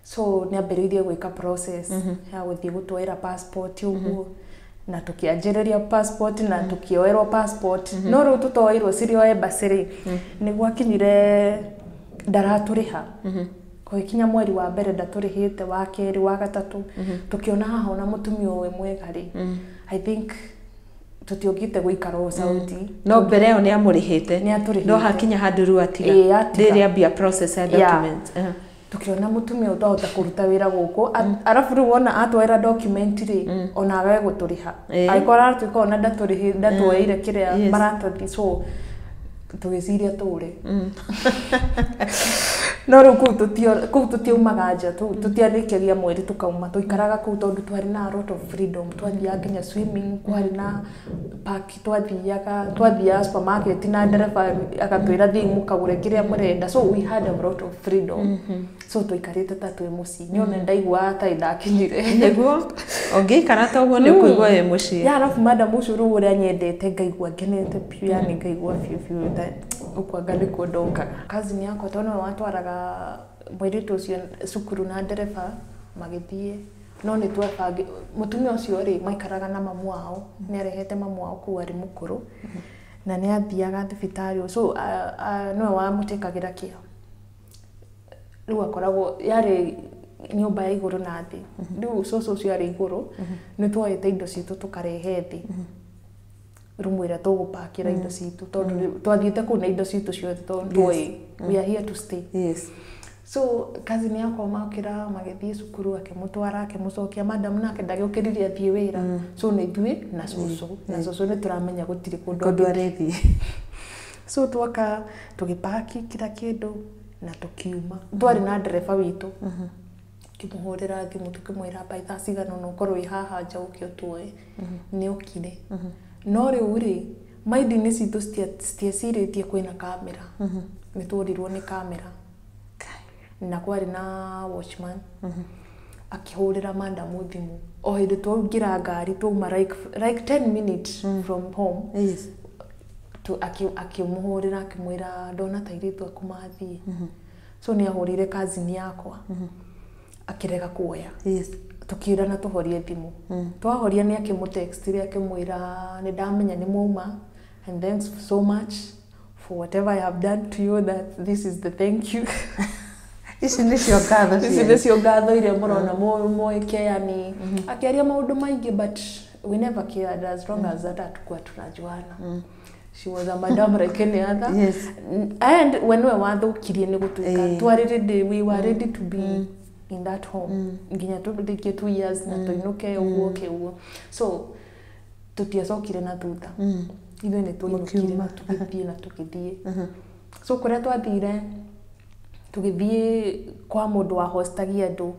So nĩ ambĩrĩirie gwĩka process ya gũthiĩ gũtwoera passport ũguo, na tũkĩanjĩrĩria passport na tũkĩoerwo passport. No rĩu tũtoeirwo cirĩ o embassy rĩ, nĩ gwakinyire ndaratũrĩha. Gũgĩkinya mweri wa mbere ndatũrĩhĩte, wa kerĩ, wa gatatũ. Tũkĩona haha ona mũtumia ũyũ mwega rĩ, I think tũtiũkĩte gũikara o Saudi. No mbere ĩyo nĩ amũrĩhĩte? Nĩ atũrĩhĩte. No hakinya handũ rĩu atiga? Ĩĩ, atiga. Rĩrĩa ambia process ya document. Tukiona mutumia ũyũ twahota kũruta wĩra gũkũ. Arabu rĩu wona atwera document rĩ, ona agage gũtũrĩha, angĩkorwo aratuĩka ona ndatũrĩhĩ, ndatuoeire kĩrĩa maratathi. So tũgĩciria tũre, no rĩu kũu tũtiaumaga nja, tũtiarĩkagia mweri tũkauma. Tũikaraga kũu tondũ twarĩ na a lot of freedom. Twathiaga nginya swimming, kwarĩ na park, twathiaga supermarket na ndereba agatwĩra, "Thiĩi mũkagũre kĩrĩa mũrenda." So we had a lot of freedom, so tũikarĩte ta twĩ mũciĩ. Niĩ ona ndaiguaga ta ndakinyire. Nĩguo ũngĩikara ta ũguo nĩ ũkũigua wĩ mũciĩ. Ya, arabu madam ũcio rĩu ũrĩa nyendete, ngaigua ngenete biũ, yani ngaigua biũ biũ ta ũkwanga nĩkuo ndokaga. Cousin yakwa, tondũ nĩwe watwaraga mũirĩtu ũcio cukuru na ndereba magĩthiĩ, no nĩ twebangi mũtumia ũcio rĩ, maikaraga na mamu wao. Nĩ arehete mamu wao kũu, arĩ mũkũrũ na nĩ athiaga thibitarĩ, so nĩwe wamũtekagĩra kĩa. Rĩu akoragwo yarĩ nyũmba ya igũrũ na thĩ. Rĩu cũcũ ũcio arĩ igũrũ, nĩ tuoete indo citũ tũkarehe thĩ rumu ĩrĩa tũgũpakĩra indo citũ, tondũ twathiĩte kũu na indo citũ ciothe, tondũ tuoĩ we are here to stay. So cousin yakwa makĩra magĩthiĩ cukuru, akĩmũtwara, akĩmũcokia. Madam nake ndagĩũkĩririe athiĩ wĩra, so nĩ ithuĩ na cũcũ, na cũcũ nĩ tũramenya gũtirĩ kũndũ kũndũ arĩthiĩ. So twoka tũgĩpaki kila kĩndũ na tũkiuma. Twarĩ na ndereba witũ, tũkĩmũhũrĩra thimũ tũkĩmwĩra by thaa cigana ũna ũkorwo wĩ haha nja ũke ũtuoe. Nĩ okire, no rĩu rĩ, maindi-inĩ citũ citiecirĩtie kwĩna kamera. Nĩ tuorirwo nĩ kamera na kwarĩ na watchman. Akĩhũrĩra madamu thimũ o hĩndĩ twaingĩra ngari, twauma like 10 minutes from home. Akĩmũhũrĩra akĩmwĩra, "Ndona ta airĩtu aku mathiĩ." So nĩ ahũrĩire cousin yakwa, akĩrega kuoya. Tũkĩrana tũhorie thimũ. Twahoria, nĩ akĩmũtextire akĩmwĩra, "Nĩ ndamenya nĩ mwauma, and thanks so much for whatever I have done to you, that this is the thank you." Ici nĩcio ngatho Ici cianyu. Nĩcio ngatho iria mũrona mwĩke. Yani akĩaria maũndũ maingĩ, but we never cared as long as hata hatukuwa tunajuana. She was a madam like any other. And we nĩwe wathũkirie nĩ gũtuĩka twarĩ ready, we were ready to be in that home nginya tũrĩkie 2 years na tũinũke ũguo ke ũguo. So tũtiacokire na thutha, ithuĩ nĩ twainũkire na Mũkiuma. tũgĩthiĩ na tũgĩthiĩ. So kũrĩa twathire, tũgĩthiĩ kwa mũndũ wa hostagia andũ,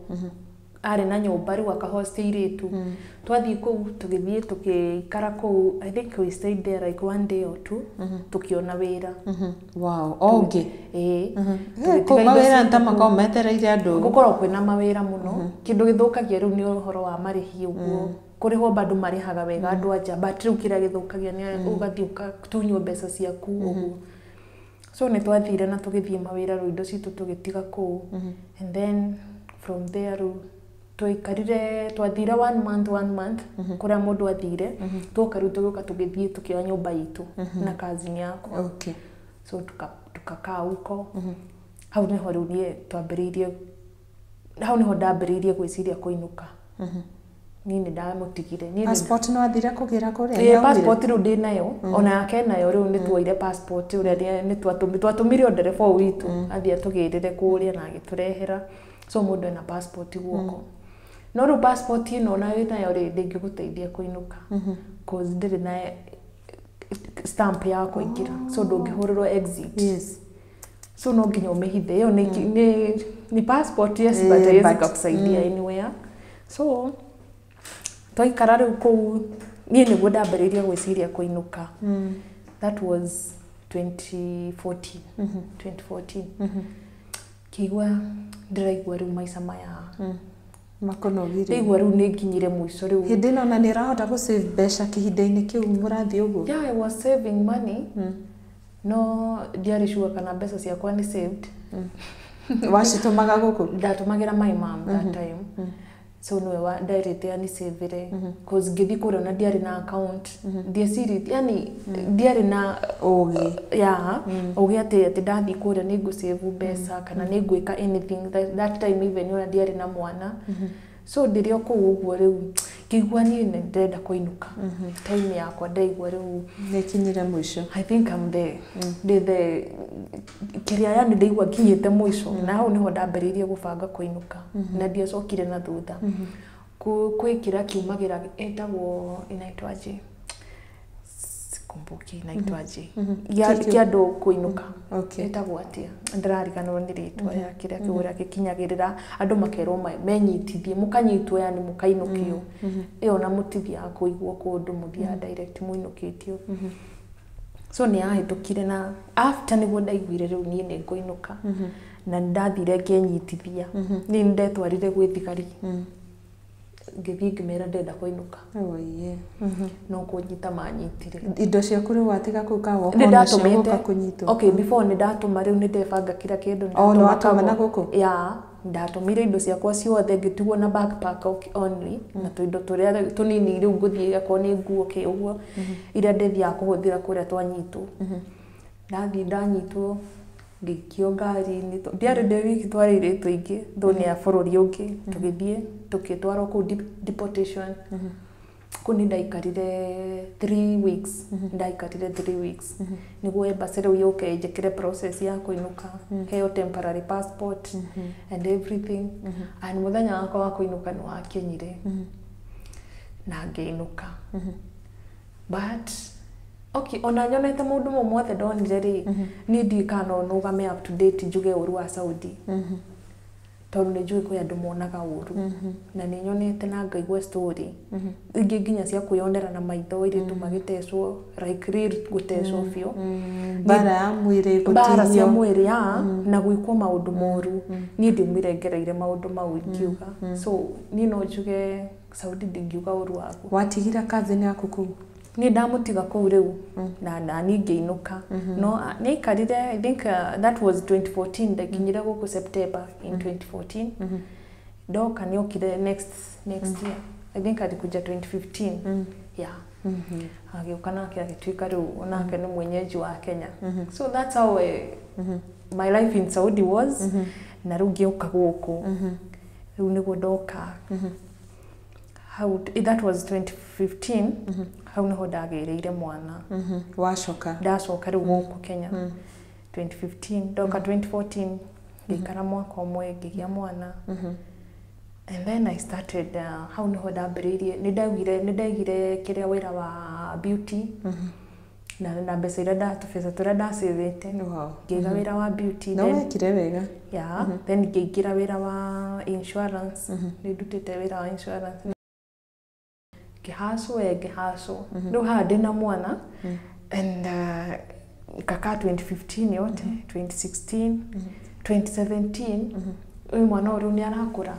arĩ na nyũmba rĩu akahostia airĩtu. Twathiĩ kũu, tũgĩthiĩ tũgĩikara kũu. I think we stayed there like one day or two, tũkĩona wĩra. Wow, o ũngĩ? Ĩĩ. Kũu Tũgĩtiga indo mawĩra citũ nĩ ta kũu. makoragwo metereire andũ. Gũkorwo kwĩna mawĩra mũno. Kĩndũ gĩthũkagia rĩu nĩ ũhoro wa marĩhi ũguo. Kũrĩhwo bado marĩhaga wega andũ anja, but rĩu kĩrĩa gĩthũkagia nĩ ũgathiĩ ũgatunywo mbeca ciaku ũguo. So nĩ twathire na tũgĩthiĩ mawĩra. Rĩu indo citũ tũgĩtiga kũu, and then from there rĩu twaikarire, twathire one month, one month kũrĩa mũndũ athire. Twoka rĩu tũgĩũka, tũgĩthiĩ tũkĩoya nyũmba itũ na cousin yakwa. So tukakaa huko. Hau nĩho rĩu niĩ twambĩrĩirie, hau nĩho ndambĩrĩirie gwĩciria kũinũka. Niĩ nĩ ndamũtigire. Niĩ Passport no athire kũgĩra kũrĩa? Ĩĩ. Nĩaumire? Passport rĩu ndĩ nayo, ona yake nayo. Rĩu nĩ tuoire passport ũrĩa nĩ twatũmire o ndereba ũyũ witũ athiĩ atũgĩrĩre kũrĩa na agĩtũrehera. So mũndũ ena passport guoko. No rĩu passport ĩno ona wĩ nayo rĩ, ndĩngĩgũteithia kũinũka, cause ndĩrĩ na stamp ya kũingĩra, so ndũngĩhũrĩrwo exit. So no nginya ũmĩhithe ĩyo nĩ passport, yes, but haiwezi ikakusaidia anywhere. So twaikara rĩu kũu, niĩ nĩguo ndambĩrĩirie gwĩciria kũinũka. That was 2014. 2014 kĩigua ndĩraigua rĩu maica maya Makonogirie. Ndaigua rĩu nĩ nginyire mũico rĩu. Hĩndĩ ĩno ona nĩ ũrahota gũ save mbeca kĩhinda-inĩ kĩu mũrathiĩ ũguo? Yeah, I was saving money, no ndiarĩ sure kana mbeca ciakwa nĩ saved. Wacitũmaga gũkũ? Ndatũmagĩra my mom that time, so nĩwe nderĩte anisavĩre, cause ngĩthiĩ kũrĩa ona ndiarĩ na account, ndiecirĩtie, yani ndiarĩ na ũgĩ. Ya ũgĩ atĩ ndathiĩ kũrĩa nĩ ngũ-save mbeca kana nĩ ngwĩka anything. That time even ona ndiarĩ na mwana, so ndĩrĩ o kũu ũguo rĩu ngĩigua niĩ nĩ ndĩrenda kũinũka. Time yakwa ndaigua rĩu Nĩ kinyire mũico. I think I'm there, ndĩ the kĩrĩa, yani ndaigua nginyĩte mũico, na hau nĩho ndambĩrĩirie gũbanga kũinũka na ndiacokire na thutha. Kwĩ kĩrĩa kiumagĩra ĩtagwo, inaitwaje, sikumbuki inaitwaje, Kĩkĩ? Kĩa andũ kũinũka. Ĩtagwo atĩa, ndĩrariganĩrwo nĩ rĩtwa ya kĩrĩa kĩu, ũrĩa gĩkinyagĩrĩra andũ makerwo menyitithie, mũkanyitwo, yani mũkainũkio ĩyo, na mũtithiaga kũigwo kũndũ, mũthiaga direct mũinũkĩtio. So nĩ yahĩtũkire, na after nĩguo ndaiguire rĩu niĩ nĩ ngũinũka, na nĩ ndathire ngĩnyitithia. Niĩ nĩ ndetwarire gwĩ thigari, ngĩthiĩ ngĩmera ndĩrenda kũinũka. Oh, yeah. No kũnyita manyitire. Indo ciaku rĩu watiga kũu ka woka Nĩ onacio ndatũmĩte. gũka kũnyitwo? Okay, before nĩ ndatũma, rĩu nĩ ndebanga kila kĩndũ. Oh, nĩ Ndatũma watũma na gũkũ? Ya, ndatũmire indo ciakwa ciothe, ngĩtigwo na backpack only na tũindo tũrĩa tũnini rĩu ngũthiĩ, akorwo nĩ nguo kĩ ũguo, iria ndĩthiaga kũhũthĩra kũrĩa twanyitwo. Ndathiĩ ndanyitwo, ngĩikio ngari-inĩ. Ndiarĩ ndĩ wiki, twarĩ airĩtu aingĩ, though nĩ a bũrũri ũngĩ. Tũgĩthiĩ tũgĩtwarwo kũu deportation. Kũu nĩ ndaikarire 3 weeks, ndaikarire 3 weeks nĩguo embassy rĩu yũke ĩnjĩkĩre process ya kũinũka, heo temporary passport and everything. And mũthenya wakwa wa kũinũka nĩ wakinyire na ngĩinũka. But okay, ona nyonete maũndũ mau mothe ndonire rĩ, niĩ ndiũĩ kana no nũgame up to date njuge ũru wa Saudi, tondũ nĩ njũĩ kwĩ andũ monaga ũru, na nĩ nyonete na ngaigua story ingĩ nginya cia kwĩyonera na maitho, airĩtu magĩtecwo, like real gũtecwo biũ. Mbara ya mwĩrĩ. Mbara cia gũtinio. Mwĩrĩ ya na gwĩkwo maũndũ moru. Niĩ ndiumire ngereire maũndũ mau ingiuga, so niĩ no njuge Saudi ndingiuga ũru waguo. Watigire cousin yaku kũu? Niĩ ndamũtiga kũu rĩu na niĩ ngĩinũka, no nĩ aikarire, I think that was 2014, ndakinyire gũkũ September in 2014. Ndoka nĩ okire next year, I think alikuja 2015, yeah. Agĩũka nake agĩtuĩka rĩu onake nĩ mwenyeji wa Kenya. So that's how my life in Saudi was. Na rĩu ngĩũka gũkũ, rĩu nĩguo ndoka hau, that was 2015, hau nĩho ndagĩrĩire mwana. Wacoka? Ndacoka rĩu gũkũ Kenya 2015. Ndoka 2014, ngĩikara mwaka ũmwe, ngĩgĩa mwana, and then I started, hau nĩho ndambĩrĩirie, nĩ ndaigire kĩrĩa wĩra wa beauty na mbeca iria tũbeca tũrĩa ndacĩvĩte. Ngĩiga wĩra wa beauty. No wekire wega. Yeah, then ngĩingĩra wĩra wa insurance. Nĩ ndutĩte wĩra wa insurance, ngĩhacwo ngĩhacwo. Rĩu haha ndĩna mwana and kakaa 2015 yote, 2016, 2017, ũyũ mwana ũyũ rĩu nĩ arakũra.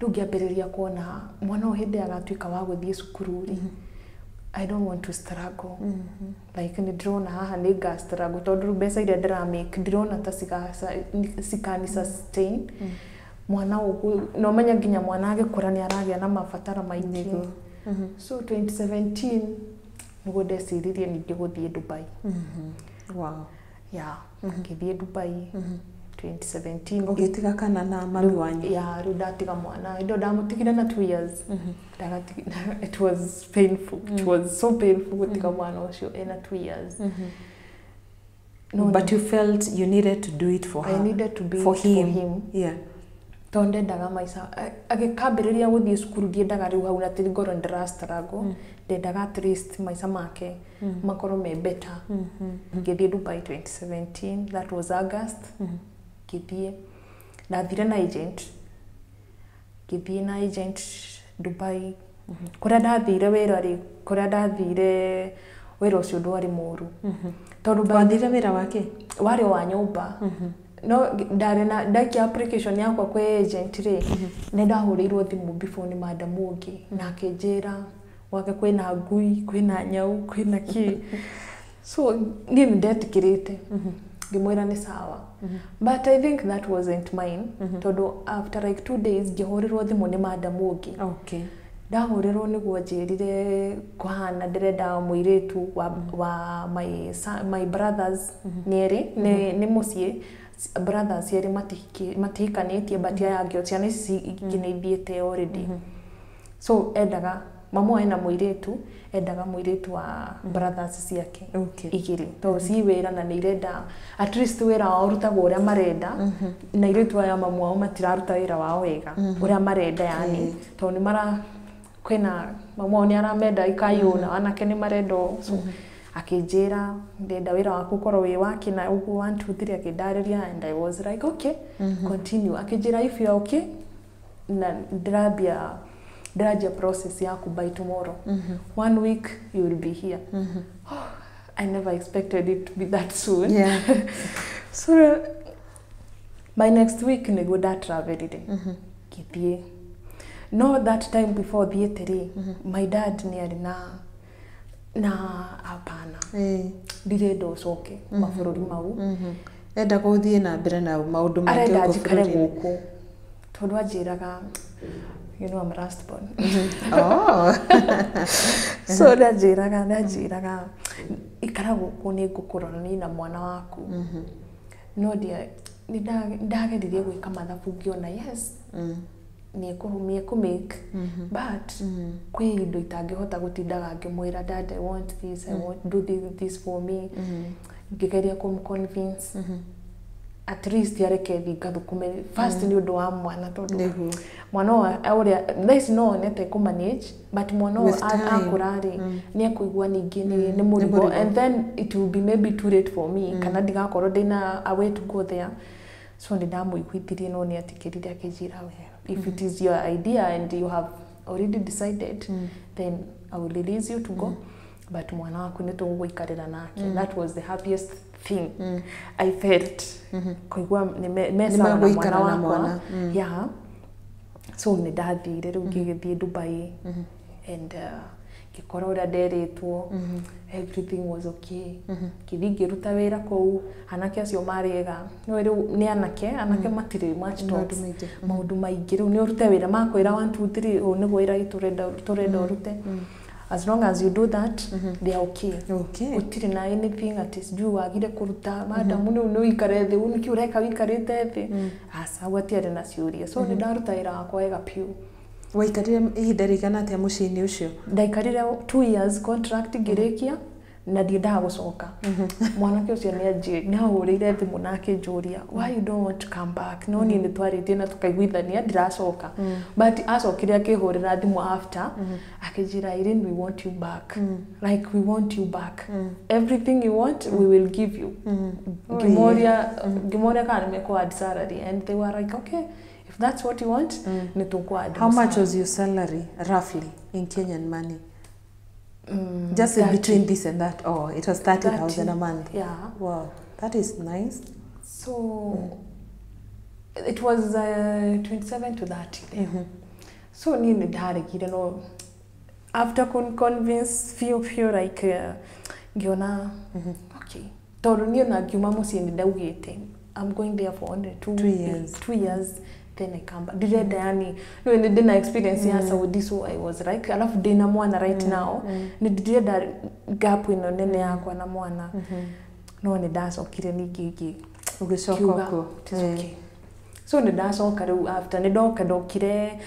Rĩu ngĩambĩrĩria kuona mwana ũyũ hĩndĩ agatuĩka wa gũthiĩ cukuru rĩ, I don't want to struggle. Like nĩ ndĩrona haha nĩ nga struggle, tondũ rĩu mbeca iria ndĩra make ndirona ta cikani sustain mwana ũguo. Na ũmenye nginya mwana agĩkũra nĩ aragĩa na mabatara maingĩ. So 2017 nĩguo ndeciririe ningĩ gũthiĩ Dubai. Yeah, ngĩthiĩ Dubai 2017. Ũgĩtiga kana na mami wanyu? Ya, rĩu ndatiga mwana, hĩndĩ ĩyo ndamũtigire na 2 years. It was painful, it was so painful gũtiga mwana ũcio ena 2 years. No, But you felt you needed to do it for I her. needed to be For it him. For him. Tondũ ndendaga maica agĩkambĩrĩria gũthiĩ cukuru, ndiendaga rĩu hau atĩ ngorwo ndĩra struggle. Ndendaga at least maica make makorwo me better. Ngĩthiĩ Dubai 2017, that was August. Ngĩthiĩ, ndathire na agent, ngĩthiĩ na agent Dubai. Kũrĩa ndathire wĩra rĩ, kũrĩa ndathire wĩra ũcio ndwarĩ mũru tondũ Wathire wĩra wake? Warĩ wa nyũmba, no ndarĩ na ndaikia application yakwa kwĩ agent rĩ, nĩ ndahũrĩirwo thimũ before nĩ madam ũngĩ na akĩnjĩra gwake kwĩna ngui, kwĩna nyau, kwĩna kĩ. So niĩ nĩ ndetĩkĩrĩte, ngĩmwĩra nĩ sawa, but I think that wasn't mine, tondũ after like 2 days ngĩhũrĩrwo thimũ nĩ madam ũngĩ. Ndahũrĩrwo nĩguo njĩrire kũhana ndĩrenda mũirĩtu wa my brothers nĩ erĩ, nĩ mũciĩ brothers erĩ matihikanĩtie, but aya angĩ ciana ici ingĩ nĩ ithiĩte already. So endaga mamu ena mũirĩtu, endaga mũirĩtu wa brothers ciake igĩrĩ, tondũ ci wĩra na nĩ irenda at least wĩra wao ũrutagwo ũrĩa marenda, na airĩtu aya mamu wao matiraruta wĩra wao wega ũrĩa marenda, yani tondũ nĩ mara kwĩna mamu wao nĩ aramenda ikayũ na anake nĩ marenda ũũ. So akĩnjĩra ndenda wĩra waku ũkorwo wĩ wake na ũguo, one two three, akĩndarĩria and I was like, "Okay, continue." Akĩnjĩra, "If you are okay na ndĩranjia process yaku by tomorrow, one week you will be here." Oh, I never expected it to be that soon. So by next week nĩguo ndatravelire ngĩthiĩ. No that time before thiĩte rĩ, my dad nĩ arĩ na hapana, ndirenda ũcoke mabũrũri mau. Endaga ũthiĩ na mbere na maũndũ mangĩ Arenda gũkũ njikare bũrũri-inĩ. Gũkũ tondũ anjĩraga, you know I'm last born. So ndanjĩraga ikara gũkũ, nĩ ngũkũrora niĩ na mwana waku. No nĩ ndageririe gwĩka mathabu ngĩona yes, nĩ ekũ make, but kwĩ indo itangĩhota gũtindaga ngĩmwĩra, "Dad, I want this, I want do this, this for me." Ngĩgeria kũm convince at least areke thiĩ ngathũkũme first nĩ ũndũ wa mwana, tondũ mwana ũyũ ũrĩa thaa ici no onete kũ manage, but mwana ũyũ With time. akũra rĩ, nĩ ekũigua ningĩ nĩ mũrigo. Mũrigo. And then it will be maybe too late for me, kana ndigakorwo ndĩna a way to go there. So nĩ ndamũiguithirie, no nĩ etĩkĩrire, akĩnjĩra, "Well, if it is your idea and you have already decided, then I will release you to go, but mwana waku nĩ tũgũikarĩra nake." That was the happiest thing I felt, kũigua nĩ me sawa na mwana Nĩmegũikara na wakwa. mwana. Yeah, so nĩ ndathire rĩu, ngĩgĩthiĩ Dubai and ngĩkora ũrĩa nderĩtwo, everything was okay. Ngĩthiĩ ngĩruta wĩra kũu, anake acio marĩ ega. No rĩu nĩ anake matirĩ much Maũndũ talks. Maingĩ. Maũndũ maingĩ. Rĩu nĩ ũrute wĩra, makwĩra 1 2 3, ũũ nĩguo wĩra witũ tũrenda ũrute. As long as you do that, they are okay. Gũtirĩ na anything atĩ sijui wagire kũruta madamu, rĩu nĩ ũikare thĩ, ũũ nĩkĩ ũreka wĩikarĩte thĩ? Aca, gũtiarĩ na ciũria. So nĩ ndaruta wĩra wakwa wega piũ. Waikarire ihinda rĩigana atĩa mũciĩ-inĩ ũcio? Ndaikarire 2 years contract ngĩrĩkia, na ndiendaga gũcoka. Mwanake ũcio nĩ ahũrĩire thimũ na akĩnjũria, "Why you don't want to come back?" No niĩ nĩ twarĩtie na tũkaiguithania ndiracoka, but acokire akĩhũrĩra thimũ after, akĩnjĩra, "Irene, we want you back, like we want you back. Everything you want, we will give you." Ngĩmoria kana nĩ mekũ add salary, and they were like, "Okay, if that's what you want, nĩ tũkũ add How much mũcara." was your salary roughly in Kenyan money? Just in 30. Between this and that. Oh, it was 30,000 a month. Yeah. Wow, that is nice. So it was 27 to 30 there. So niĩ nĩ ndaregire, no after convince few like ngĩona okay, tondũ niĩ ona ngiuma mũciĩ nĩ ndaugĩte I'm going there for only two, 2 years. 2 years, then I come back. Ndirenda, yani no nĩ ndĩna experience ya Saudi, so I was like, alafu ndĩna mwana right now, nĩ ndirenda gap ĩno nene yakwa na mwana. No nĩ ndacokire ningĩ Ũgĩcoka ngiuga, kuo. "It is okay." So nĩ ndacoka rĩu after nĩ ndoka, ndokire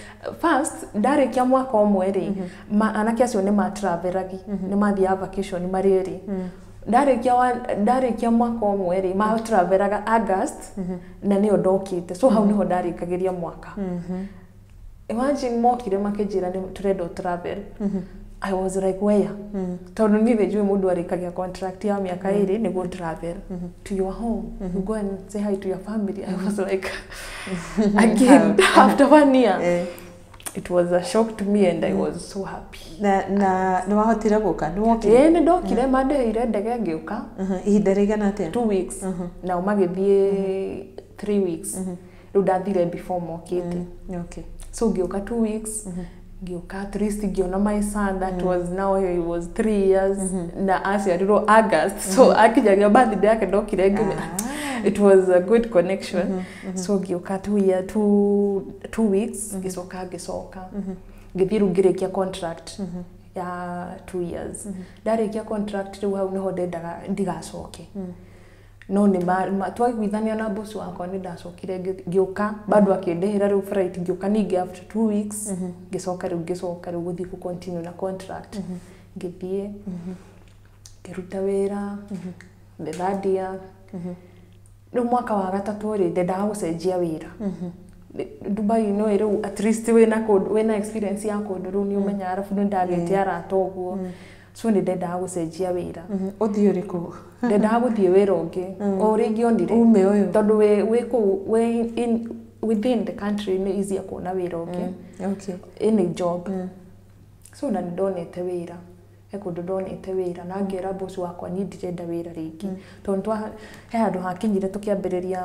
first ndarĩkia mwaka ũmwe rĩ, anake acio nĩ matravelagi, nĩ mathiaga vacation marĩ erĩ. Ndarĩkia mwaka ũmwe rĩ, matravelaga August na nĩyo ndokĩte, so hau nĩho ndarĩkagĩria mwaka. Imagine mokire makĩnjĩra nĩ tũrenda travel. I was like, where? Tondũ niĩ nĩ njũĩ mũndũ arĩkagia contract ya mĩaka 2 nĩguo travel to your home, you go and say hi to your family. I was like, again after one year? It was a shock to me and I was so happy. Na nĩ wahotire gũka, nĩ wokire? Ĩĩ, nĩ ndokire, mandĩhĩire ndege ngĩũka. Ihinda rĩigana atĩa? 2 weeks, nao magĩthiĩ 3 weeks. Rĩu ndathire before mokĩte. So ngĩũka 2 weeks, ngĩũka at least ngĩona my son. That was, now he was 3 years, na aciarirwo August, so akinyagia birthday yake ndokire ngĩmenya. It was a good connection. So ngĩũka 2 weeks, ngĩcoka ngĩcoka ngĩthiĩ rĩu ngĩrĩkia contract ya 2 years. Ndarĩkia contract rĩu, hau nĩho ndendaga ndigacoke, no nĩ twaiguithania na boss wakwa, nĩ ndacokire ngĩũka bado, akĩndĩhĩra rĩu flight, ngĩũka ningĩ after 2 weeks, ngĩcoka rĩu, ngĩcoka rĩu gũthiĩ gũ continue na contract. Ngĩthiĩ ngĩruta wĩra the third year. Rĩu mwaka wa gatatũ rĩ, ndendaga gũcenjia wĩra. Dubai no rĩu at least wĩna kũndũ, wĩna experience ya kũndũ, rĩu nĩ ũmenyaga, arabu nĩ ndagĩte arata ũguo, so nĩ ndendaga gũcenjia wĩra. Ũthiĩ ũrĩkũ? Ndendaga gũthiĩ wĩra ũngĩ o ũrĩa ingĩonire. Ume ũyũ. Tondũ wĩ kũu, wĩ in within the country, nĩ easier kuona wĩra ũngĩ, any job. So na nĩ ndonete wĩra, he kũndũ ndonete wĩra, na ngĩra boss wakwa niĩ ndirenda wĩra rĩngĩ, tondũ he handũ hakinyire tũkĩambĩrĩria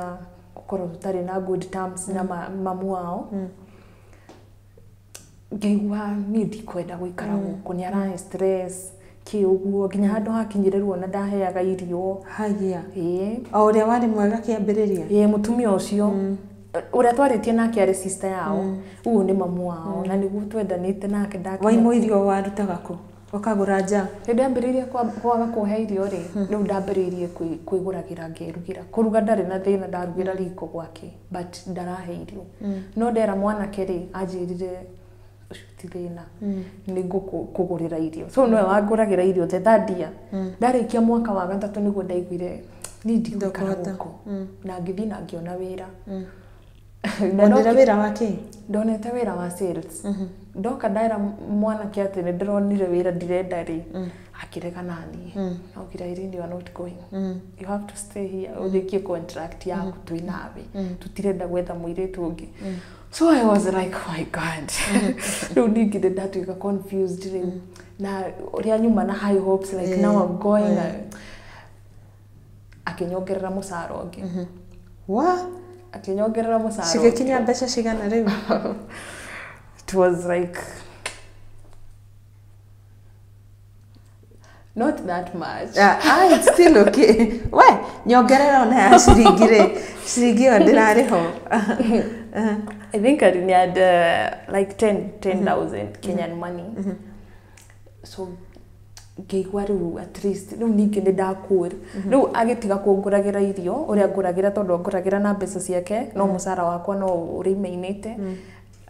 gũkorwo tũtarĩ na good terms na mamu wao. Ngĩigua niĩ ndikwenda gũikara gũkũ, nĩ arahe stress kĩ ũguo, nginya handũ hakinyire rĩu ona ndaheaga irio. Haya. Ĩĩ. O ũrĩa warĩ mwega kĩambĩrĩria. Ĩĩ, mũtumia ũcio ũrĩa twarĩtie nake arĩ sister yao, ũguo nĩ mamu wao, na nĩguo twendanĩte nake ndakinya. Waimwo irio warutaga kũ? Ũkagũra nja? Rĩrĩa ndambĩrĩirie kwaga kũhe irio rĩ, rĩu ndambĩrĩirie kwĩgũragĩra, ngerugĩra. Kũruga ndarĩ na thĩna, ndarugĩra riko gwake, but ndarahe irio. No ndera mwanake rĩ, anjĩrire ũcio ti thĩna, nĩ ngũkũgũrĩra irio. So nĩwe wangũragĩra irio the third year. Ndarĩkia mwaka wa gatatũ nĩguo ndaiguire niĩ ndigũikara Ndũkũhota. gũkũ, na ngĩthiĩ na ngĩona wĩra. Na Wonire wĩra wa kĩ? Ndonete wĩra wa sales. Ndoka ndera mwanake atĩ nĩ ndĩronire wĩra ndirenda rĩ, akĩrega naniĩ. Augire, "Irene, you are not going, you have to stay here ũrĩkie contract yaku, twĩ nawe, tũtirenda gwetha mũirĩtu ũngĩ." So I was like, oh my God. Rĩu ningĩ nĩ ndatuĩka confused rĩu, na ũrĩa nyuma na high hopes, like now I'm going. Akĩnyongerera mũcara ũngĩ. Wa? Akĩnyongerera mũcara Cigĩkinya ũngĩ. Mbeca cigana rĩu? It was like not that much. Ah, it's still okay. We, nyongerera ona ya ciringi rĩ, ciringi ĩyo ndĩrarĩ ho. I think I had like 10 10,000 Kenyan money. So ngĩigua rĩu at least rĩu ningĩ nĩ ndakũra. Rĩu agĩtiga kũngũragĩra irio ũrĩa ngũragĩra, tondũ ngũragĩra na mbeca ciake, no mũcara wakwa no ũrĩmainĩte.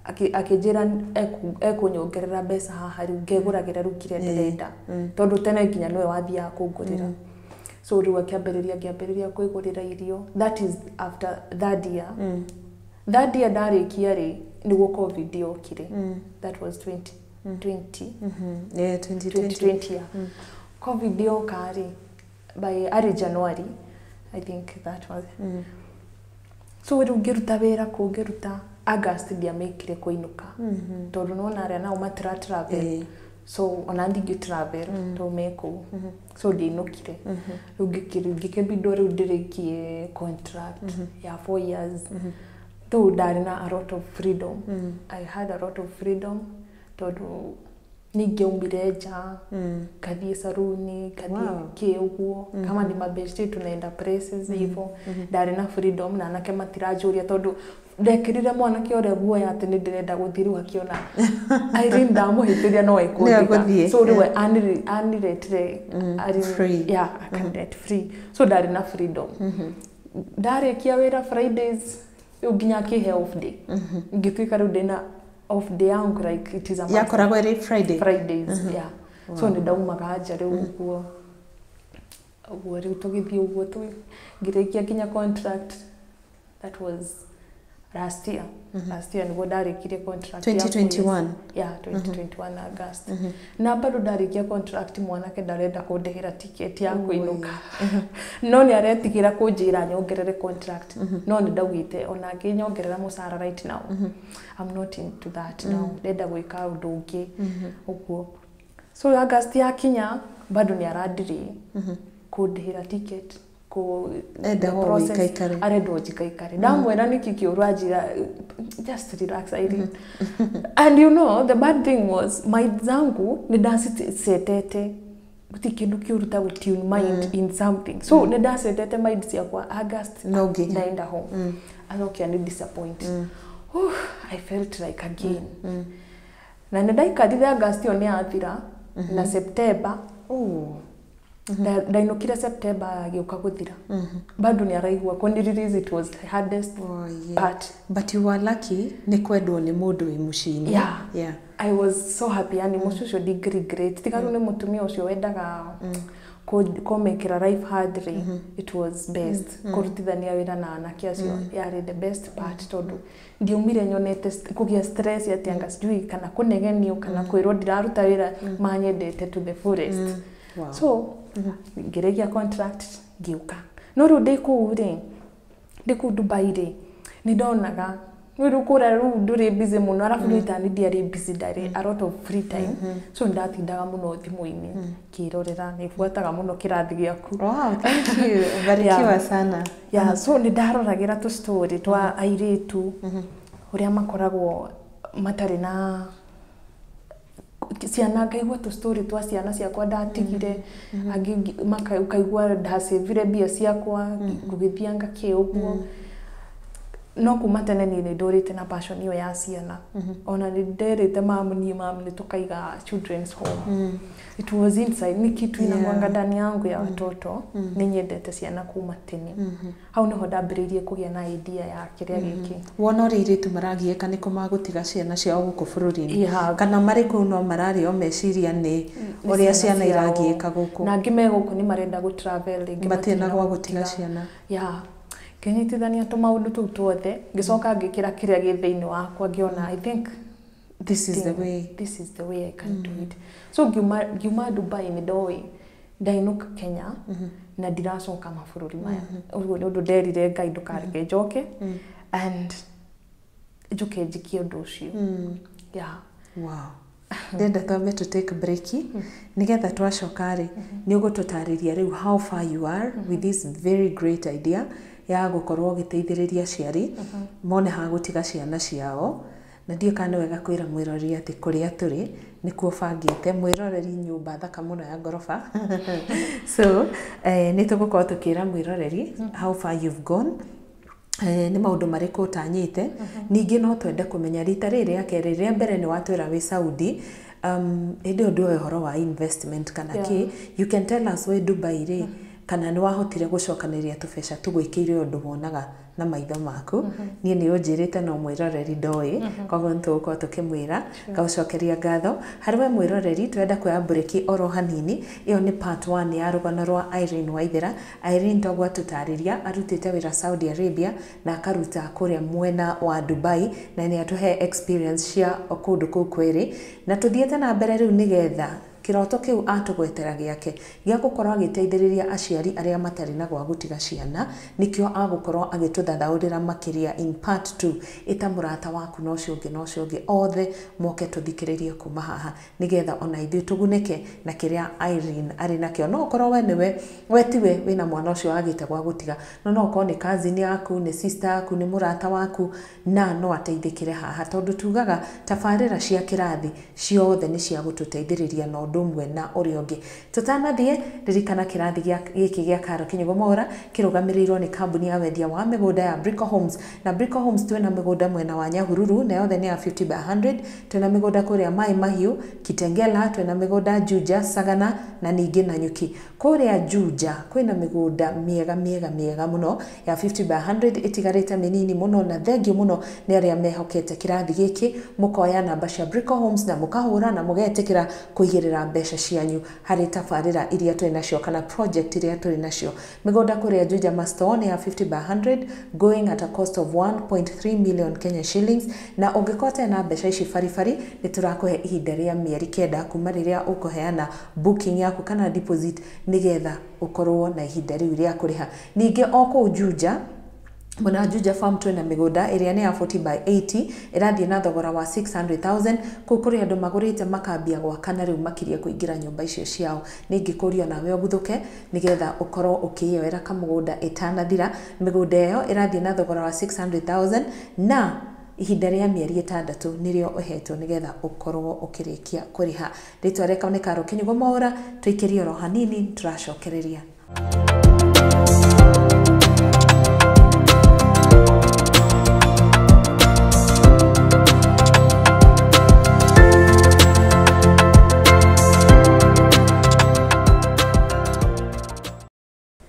Akĩnjĩra ekũnyongerera mbeca haha, rĩu ngegũragĩra rĩu kĩrĩa ndĩrenda, tondũ tene nginya nĩwe wathiaga kũngũrĩra. So rĩu akĩambĩrĩria, ngĩambĩrĩria kwĩgũrĩra irio. That is after third year. Third year ndarĩkia rĩ, nĩguo COVID yokire. That was 2020. Yeah, 2020. 2020, yeah. COVID yoka rĩ, by early January, I think that was. So rĩu ngĩruta wĩra kũu, ngĩruta August, ndiamĩkire kũinũka, tondũ nona arĩa nao matira travel. So ona ndingĩ travel tondũ me kũu, so ndiainũkire. Rĩu ngĩkĩbindwo rĩu ndĩrĩkie contract ya 4 years. Rĩu ndarĩ na a lot of freedom. I had a lot of freedom, tondũ ningĩaumire nja, ngathiĩ saruni, ngathiĩ kĩ ũguo, kama ni mabeshte tunaenda places hivyo. Ndarĩ na freedom na anake matiranjũria, tondũ ndekĩrire mwanake ũrĩa guoya atĩ nĩ ndĩrenda gũthiĩ. Rĩu akĩona Irene ndamũhĩtĩria no ekũndiga. Nĩegũthiĩ. So rĩu aniretire Free. Yeah, akanlet free. So ndarĩ na freedom. Ndarĩkia wĩra Fridays, rĩu nginya akĩhe off day, ngĩtuĩka rĩu ndĩna off day yangu, like it is a must. Yakoragwo ĩrĩ Friday? Fridays, yeah. So nĩ ndaumaga nja rĩu ũguo. Ũguo rĩu tũgĩthiĩ ũguo ngĩrĩkia nginya contract. That was last year. Last year nĩguo ndarĩkirie contract ya 2021. Yeah, 2021 August. Na bado ndarĩkia contract, mwanake ndarenda kũndĩhĩra ticket ya kũinũka, no nĩ aretigĩra kũnjĩra nyongerere contract. No nĩ ndaugĩte ona angĩnyongerera mũcara right now, I'm not into that now, ndenda gwĩka ũndũ ũngĩ ũguo. So August yakinya, bado nĩ arandirĩ kũndĩhĩra ticket Enda the o process. ũikaikare. Arenda o njikaikare. Ndamwĩra nĩkĩ kĩũru, anjĩra, "Just relax, Irene." And you know the bad thing was, mind zangu nĩ ndacicetete. Gũtirĩ kĩndũ kĩũru ta gũtune mind in something. So nĩ ndacetete mind ciakwa August No nginya. ndaenda home, acokia nĩ disappoint. I felt like again na nĩ ndaikarire. August ĩyo nĩ yathira na September. Oh. Ndainũkire September gĩũka gũthira, bado nĩ araigua kũni release. It was the hardest Oh, yeah. part. But you were lucky nĩ kwendwo nĩ mũndũ wĩ mũciĩ-inĩ. Yeah. I was so happy, yani mũciĩ ũcio ndingĩ-regret, tiga rĩu nĩ mũtumia ũcio wendaga kũmĩkĩra life hard rĩ. It was best kũrutithania wĩra na anake acio, yarĩ the best part, tondũ ndiaumire nyonete kũgĩa stress atĩ anga sijui kana kũnegenio kana kwĩrwo ndiraruta wĩra. Manyendete to the fullest. So ngĩrĩkia contract, ngĩũka. No rĩu ndĩ kũu rĩ, ndĩ kũu Dubai rĩ, nĩ ndonaga rĩu rĩu kũrĩa rĩu ndũrĩ busy mũno, arabu rĩu tani ndiarĩ busy, ndarĩ a lot of free time, so nĩ ndatindaga mũno thimũ-inĩ ngĩrorera. Nĩ buataga mũno kĩrathi gĩaku. Wow, thank you. Barikiwa sana. Yeah, so nĩ ndaroragĩra tũ story twa airĩtu ũrĩa makoragwo matarĩ na ciana, ngaigua tũ story twa ciana ciakwa ndatigire angĩ, ũkaigua ndacĩvire mbia ciakwa ngũgĩthianga kĩ ũguo. No kuma tene niĩ nĩ ndũrĩte na passion ĩyo ya ciana. Ona nĩ nderĩte mamu, niĩ mamu nĩ tũkaiga children's home. It was inside, ni kitu inakwanga ndani yangu ya watoto. Nĩ nyendete ciana kuma tene. Hau nĩho ndambĩrĩirie kũgĩa na idea ya kĩrĩa gĩkĩ. Wona ũrĩa airĩtu maragiĩka nĩkũ magũtiga ciana ciao gũkũ bũrũri-inĩ, kana marĩ kũu no mararĩo meciria nĩ ũrĩa ciana ciao. Iragiĩka gũkũ. Na angĩ me gũkũ nĩ marenda gũ travel rĩngĩ, matirĩ na matirĩ gwa gũtiga ciana. Ya, ngĩnyitithania tũmaũndũ tũu tuothe, ngĩcoka ngĩkĩra kĩrĩa gĩ thĩinĩ wakwa, ngĩona I think this is the way. This is the way I can do it. So ngiuma Dubai, nĩ ndoĩ ndainũka Kenya na ndiracoka mabũrũri maya. Ũguo nĩ ũndũ nderire Ngai, ndũkareke njoke and njũke njikie ũndũ ũcio. Yeah. Wow. Ndenda twambe to take break nigetha twacoka rĩ, nĩ ũgũtũtarĩria rĩu how far you are with this very great idea ya gũkorwo ũgĩteithĩrĩria aciari mone ha gũtiga ciana ciao. Na ndiũĩ kana nĩ wega kwĩra mwĩroreri atĩ kũrĩa tũrĩ nĩkuo bangĩte mwĩroreri nyũmba thaka mũno ya ngoroba. So nĩ tũgũkorwo tũkĩra mwĩroreri how far you've gone, nĩ maũndũ marĩkũ ũtanyĩte. Ningĩ no twende kũmenya rita rĩrĩ rĩa kerĩ. Rĩa mbere nĩ watwĩra wĩ Saudi, hĩndĩ ĩyo ndũĩ ũhoro wa investment kana kĩ. You can tell us wĩ Dubai rĩ, kana nĩ wahotire gũcokanĩrĩria tũbeca tũgwĩkĩire ũndũ wonaga na maitho maku. Niĩ nĩ ũnjĩrĩte, no mwĩroreri ndoĩ, koguo nĩ tũgũkorwo tũkĩmwĩra. Ngagũcokeria ngatho harĩ we mwĩroreri. Twenda kuoya mburĩki oro hanini. Ĩyo nĩ part 1 ya rũgano rwa Irene Waithera. Irene, toguo atũtarĩria, arutĩte wĩra Saudi Arabia na akaruta kũrĩa mwena wa Dubai, na nĩ atũhe experience cia kũndũ kũu kwĩrĩ. Na tũthiĩte na mbere rĩu nĩgetha kĩroto kĩu atũgwetera gĩake gĩa gũkorwo agĩteithĩrĩria aciari arĩa matarĩ na gwa gũtiga ciana, nĩkĩo agũkorwo agĩtũthathaũrĩra makĩria in part 2. Ĩta mũrata waku na ũcio ũngĩ na ũcio ũngĩ, othe moke tũthikĩrĩrie kuma haha nĩgetha ona ithuĩ tũgunĩke na kĩrĩa Irene arĩ nakĩo. No ũkorwo we nĩwe, we tiwe wĩna mwana ũcio wagĩte gwa gũtiga, no no ũkorwo nĩ cousin yaku, nĩ sister yaku, nĩ mũrata waku, na no ateithĩkĩre haha, tondũ tugaga tabarĩra cia kĩrathi ciothe nĩ cia gũtũteithĩrĩria na ũndũ ũmwe na ũrĩa ũngĩ. Tũtanathiĩ, ririkana kĩrathi gĩkĩ gĩa Karo Kinyugo Mwaura kĩrũgamĩrĩirwo nĩ kambuni ya wendia wa mĩgũnda ya Brico Homes. Na Brico Homes twĩna mĩgũnda mwena wa Nyahururu, na yothe nĩ ya 50 by 100. Twĩna mĩgũnda kũrĩa Mai Mahiũ, Kitengela, twĩna mĩgũnda Juja, Sagana na ningĩ Nanyuki. Kũrĩa Juja kwĩna mĩgũnda mĩega mĩega mĩega mũno ya 50 by 100 ĩtigarĩte mĩnini mũno. Na thengiũ mũno nĩ arĩa mehokete kĩrathi gĩkĩ, mũkoya namba cia Brico Homes na mũkahũra na mũgetĩkĩra kũigĩrĩra. mbeca cianyu harĩ tabarĩra iria tũrĩ nacio kana project iria tũrĩ nacio. Mĩgũnda kũrĩa Juja Masto nĩ ya 50 by 100 going at a cost of 1.3 million Kenya shillings, na ũngĩkorwo ũtarĩ na mbeca ici baribari nĩ tũrakũhe ihinda rĩa mĩeri 9 kuma rĩrĩa ũkũheana booking yaku kana deposit nĩgetha ũkorwo na ihinda rĩu rĩa kũrĩha. Ningĩ o kũu Juja, mwena Juja Farm twĩna mĩgũnda ĩrĩa nĩ ya 40 by 80 ĩrathiĩ na thogora wa 600,000. Kũu kũrĩ andũ magũrĩte makambia gwaka na rĩu makirie kũingĩra nyũmba icio ciao. Nĩ ingĩkũria nawe ũguthũke nĩgetha ũkorwo ũkĩyoera kamũgũnda ĩtanathira. Mĩgũnda ĩyo ĩrathiĩ na thogora wa 600,000 na ihinda rĩa mĩeri 6 nĩrĩo ũhetwo nĩgetha ũkorwo ũkĩrĩkia kũrĩha. Rĩtwa rĩakwa nĩ Karo Kinyugo Mwaũra, tũikĩrie oro hanini tũracokereria.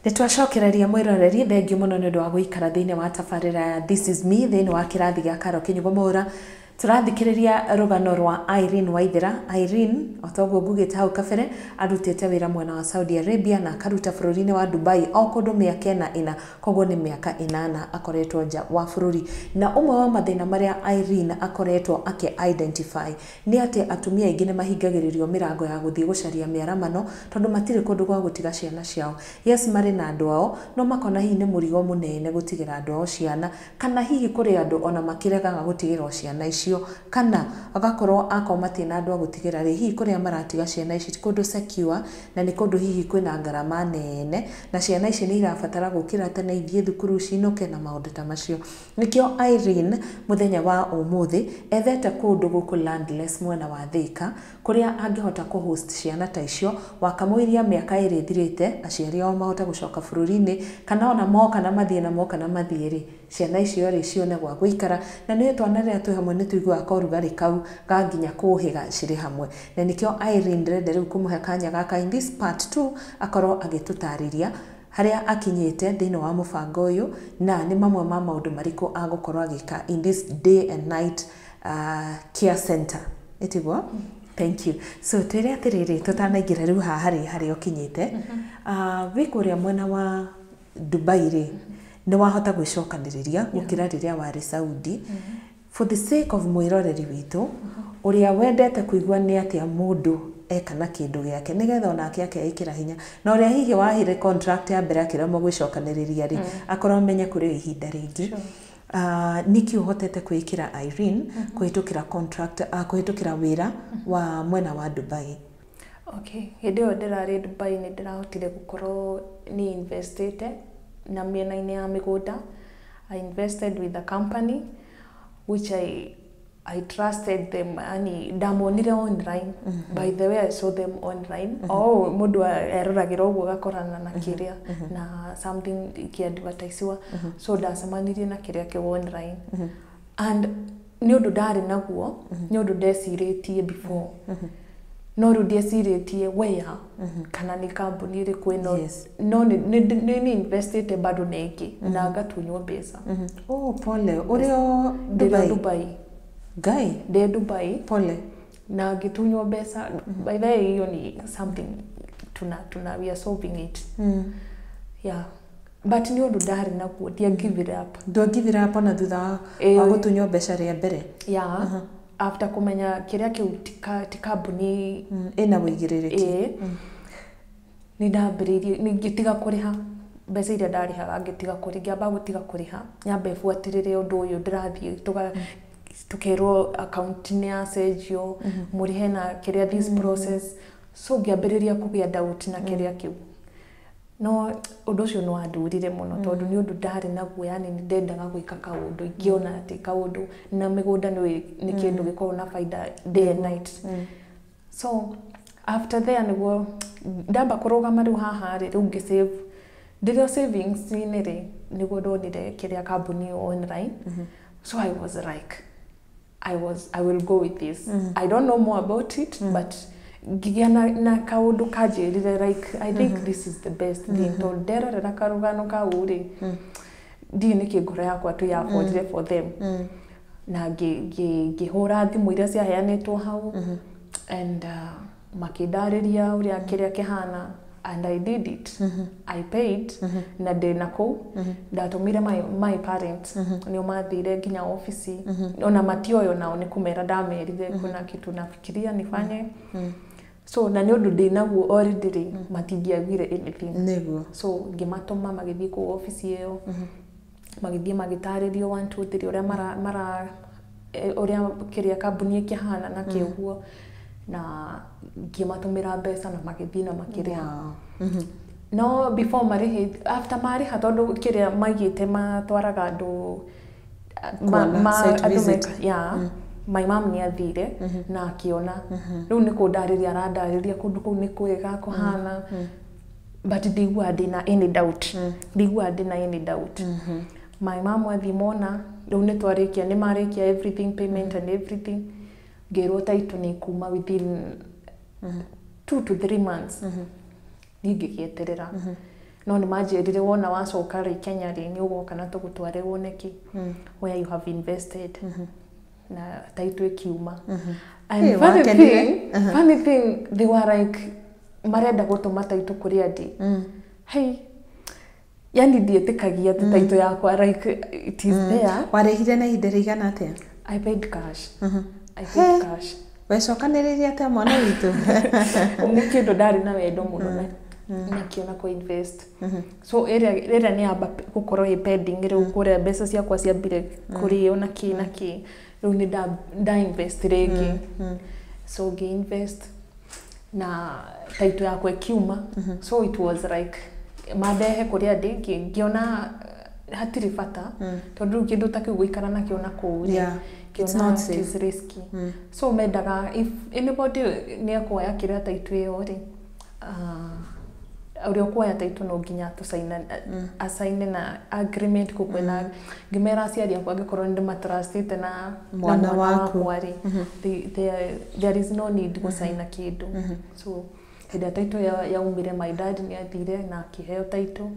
Nĩtwacokereria mwĩroreri, thengiũ mũno nĩ ũndũ wa gũikara thĩinĩ wa tabarĩra ya This is Me thĩinĩ wa kĩrathi gĩa Karo Kinyugo Mwaũra. Tũrathikĩrĩria rũgano rwa Irene Waithera. Irene, o ta ũguo ngugĩte hau kabere, arutĩte wĩra mwena wa Saudi Arabia na akaruta bũrũri-inĩ wa Dubai o kũndũ mĩaka 4, koguo nĩ mĩaka 8 akoretwo nja wa bũrũri. Na ũmwe wa mathĩna marĩa Irene akoretwo akĩ identify nĩ atĩ atumia aingĩ nĩ mahingagĩrĩrio mĩrango ya gũthiĩ gũcaria mĩaramano tondũ matirĩ kũndũ gwa gũtiga ciana ciao. Yes, marĩ na andũ ao, no makona hihi nĩ mũrigo mũnene gũtigĩra andũ ao ciana, kana hihi kũrĩ andũ ona makĩregaga gũtigĩrwo ciana icio, kana agakorwo akorwo matirĩ na andũ a gũtigĩra rĩ, hihi kũrĩa maratiga ciana ici ti kũndũ secure na nĩ kũndũ hihi kwĩna ngarama nene na ciana ici nĩ irabatara gũkĩra tene ithiĩ thukuru cinũke na maũndũ ta macio. Nĩkĩo Irene mũthenya wa ũmũthĩ ethete kũndũ gũkũ landless mwena wa Thika kũrĩa angĩhota kũ-host ciana ta icio wakamũiria mĩaka 2 ĩthirĩte aciari ao mahote gũcoka bũrũri-inĩ, kana ona moka na mathiĩ na moka na mathiĩ rĩ, ciana icio rĩ cione gwa gũikara. Na nĩ twana rĩrĩa twĩ hamwe nĩ tũiguaga kaũrugarĩ kau ga nginya kũhĩga cirĩ hamwe, na nĩkĩo Irene ndĩrenda rĩu kũmũhe kanya gaka in this part 2 akorwo agĩtũtarĩria harĩa akinyĩte thĩinĩ wa mũbango ũyũ na nĩ mamwe ma maũndũ marĩkũ agũkorwo agĩka in this day and night care center. Ĩtiguo? Thank you. So twĩre atĩrĩrĩ, tũtanaingĩra rĩu haha harĩ harĩa ũkinyĩte, wĩ kũrĩa mwena wa Dubai rĩ, nĩ wahota gwĩcokanĩrĩria gũkĩra rĩrĩa warĩ Saudi. For the sake of mwĩroreri witũ ũrĩa wendete kũigua nĩ atĩa mũndũ eka na kĩndũ gĩake nĩgetha onake akeĩkĩra hinya, na ũrĩa hihi wahire contract ya mbere akĩremwo gwĩcokanĩrĩria rĩ, akorwo amenye kũrĩ ihinda rĩngĩ. Nĩkĩ ũhotete kwĩĩkĩra Irene kũhĩtũkĩra contract, kũhĩtũkĩra wĩra wa mwena wa Dubai? Okay, hĩndĩ ĩyo ndĩrarĩ Dubai nĩ ndĩrahotire gũkorwo nĩ investĩte na mĩena-inĩ ya mĩgũnda. I invested with a company which I trusted them, yani ndamonire online. By the way, I saw them online. Oh, mũndũ eroragĩra ũguo agakorana na kĩrĩa na something kĩadvertisiwa. So ndacemanirie na kĩrĩa kĩu online. And nĩ ũndũ ndarĩ naguo, nĩ ũndũ ndecirĩtie before. No rĩu ndiecirĩtie where kana nĩ kambuni ĩrĩkũ ĩno. No nĩ investĩte bado na ĩngĩ na ngatunywo mbeca. Oh, pole. Ũrĩ o Dubai? Dubai. Ngai? Ndĩ Dubai. Pole. Na ngĩtunywo mbeca. By the way, hiyo ni something tuna we are solving it. Yeah. But nĩ ũndũ ndarĩ naguo, ndia give it up. Ndwa give it up ona thutha wa gũtunywo mbeca rĩa mbere? Yeah. After kũmenya kĩrĩa kĩu ti kambuni ĩna wũigĩrĩrĩki. Nĩ ndambĩrĩirie, ngĩtiga kũrĩha mbeca iria ndarĩhaga, ngĩtiga kũrĩha, ngĩamba gũtiga kũrĩha, nyambe buatĩrĩre ũndũ ũyũ ndĩrathiĩ tũkerwo account nĩ yacenjio, mũrĩhe na kĩrĩa this process. So ngĩambĩrĩria kũgĩa doubt na kĩrĩa kĩu. No ũndũ ũcio nĩ wandurire mũno tondũ nĩ ũndũ ndarĩ naguo, yani nĩ ndendaga gwĩka kaũndũ ingĩona atĩ kaũndũ na mĩgũnda nĩ kĩndũ gĩkoragwo na baida day and night. So after there nĩguo ndamba kũrũgama rĩu haha rĩ, rĩu ngĩ save ndĩrĩ savings inĩ rĩ, nĩguo ndonire kĩrĩa kambuni online. So I was like, I will go with this. I don't know more about it, but ngĩgĩa na kaũndũ kanjĩrire like I think this is the best thing. Tondũ nderorera karũgano kau rĩ, ndiũĩ nĩkĩ ngoro yakwa tu yaborire for them. Na ngĩhũra thimũ iria ciaheanĩtwo hau and Makĩndarĩria ũrĩa kĩrĩa kĩhana, and I did it. I paid na ndĩ na kũu ndatũmire my parents, nĩo mathire nginya ofici, ona matioĩ, onao nĩ kũmera ndamerire kuna kitu nafikiria nifanye. So na nĩ ũndũ ndĩ naguo already rĩ, matingĩagire anything. So ngĩmatũma magĩthiĩ kũu ofici ĩyo, magĩthiĩ magĩtarĩrio 1 2 3 ũrĩa mara ũrĩa kĩrĩa kambuni ĩkĩhana na kĩ ũguo, na ngĩmatũmĩra mbeca na magĩthiĩ na makĩrĩha. No before marĩhĩ, after marĩha, tondũ kĩrĩa maigĩte matwaraga andũ Kuona, site andũ visit. Yeah, my mom nĩ athire na akĩona. Rĩu nĩ kũndarĩria arandarĩria kũndũ kũu nĩ kwega kũhana, but ndiguaga ndĩna any doubt, ndiguaga ndĩna any doubt. My mom athiĩ mona rĩu nĩ twarĩkia, nĩ marĩkia everything, payment and everything, ngĩrwo title nĩ kuma within 2 to 3 months. Niĩ ngĩgĩeterera, no nĩ manjĩrire wona wacoka rĩ Kenya rĩ, nĩ ũgoka na tũgũtware wone kĩ where you have invested, na title ĩkiuma. And Hey, funny wakenire? thing, funny thing, they were like marenda gũtũma title kũrĩa ndĩ. Hey, yani ndiĩtĩkagia atĩ title yakwa, like, it is there. Warĩhire na ihinda rĩigana atĩa? I paid cash. I paid cash. Wecokanĩrĩria atĩa, mwana witũ? Nĩ kĩndũ ndarĩ na wendo mũno na nakĩo na kũ-invest. So ĩrĩa nĩ yamba gũkorwo ĩ pending rĩu, kũrĩa mbeca ciakwa ciambire kũrĩo na kĩ na kĩ, rĩu nĩ nda invest rĩngĩ. So ngĩ invest na title yakwa ĩkiuma. So it was like mandehe kũrĩa ndĩ, ngĩona hatirĩ bata, tondũ rĩu kĩndũ ta kĩu gũikara nakĩo na kũu rĩ, Yeah, it's ngĩona not it safe. is risky. So mendaga if anybody nĩ ekuoya kĩrĩa title ĩyo rĩ, ũrĩa ũkuoya title no nginya tũcaina, acaine na agreement kũkwĩna. Ngĩmera aciari akwa angĩkorwo nĩ ndĩmatrustĩte na Mwana na mwana waku. wakwa rĩ, there is no need gũcaina kĩndũ. So hĩndĩ ĩrĩa title yaumire, my dad nĩ athire na akĩheo title,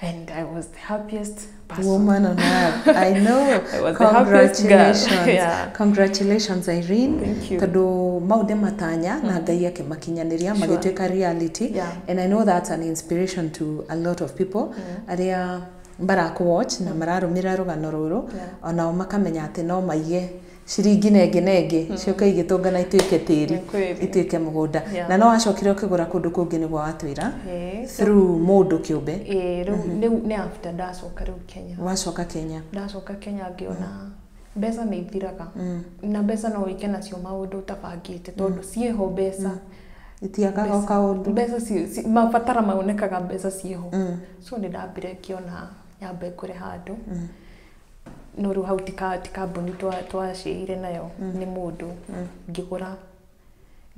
and I was the happiest person. Woman on earth. I know. I was the happiest girl. Congratulations. Congratulations, Irene. Thank you. Tondũ mau nĩ matanya na Ngai akĩmakinyanĩria magĩtuĩka reality. And I know that's an inspiration to a lot of people arĩa marakũ-watch na mararũmĩrĩra rũgano rũrũ, onao makamenya atĩ no maige ciringi nenge nenge ciũke igĩtũngana ituĩke tĩri, Nĩ kweli. ituĩke mũgũnda. Na no wacokire ũkĩgũra kũndũ kũngĩ nĩguo watwĩra, through mũndũ kĩũmbe. Ĩĩ, rĩu nĩ after ndacoka rĩu Kenya. Wacoka Kenya. Ndacoka Kenya ngĩona mbeca nĩ ithiraga, na mbeca no wĩke nacio maũndũ ũtabangĩte, tondũ ciĩho mbeca itiakaga o kaũndũ. Mbeca mabatara maonekaga mbeca ciĩho. So nĩ ndambire ngĩona nyambe ngũre handũ, no rĩu hau ti kambuni twacĩire nayo, nĩ mũndũ. Ngĩgũra,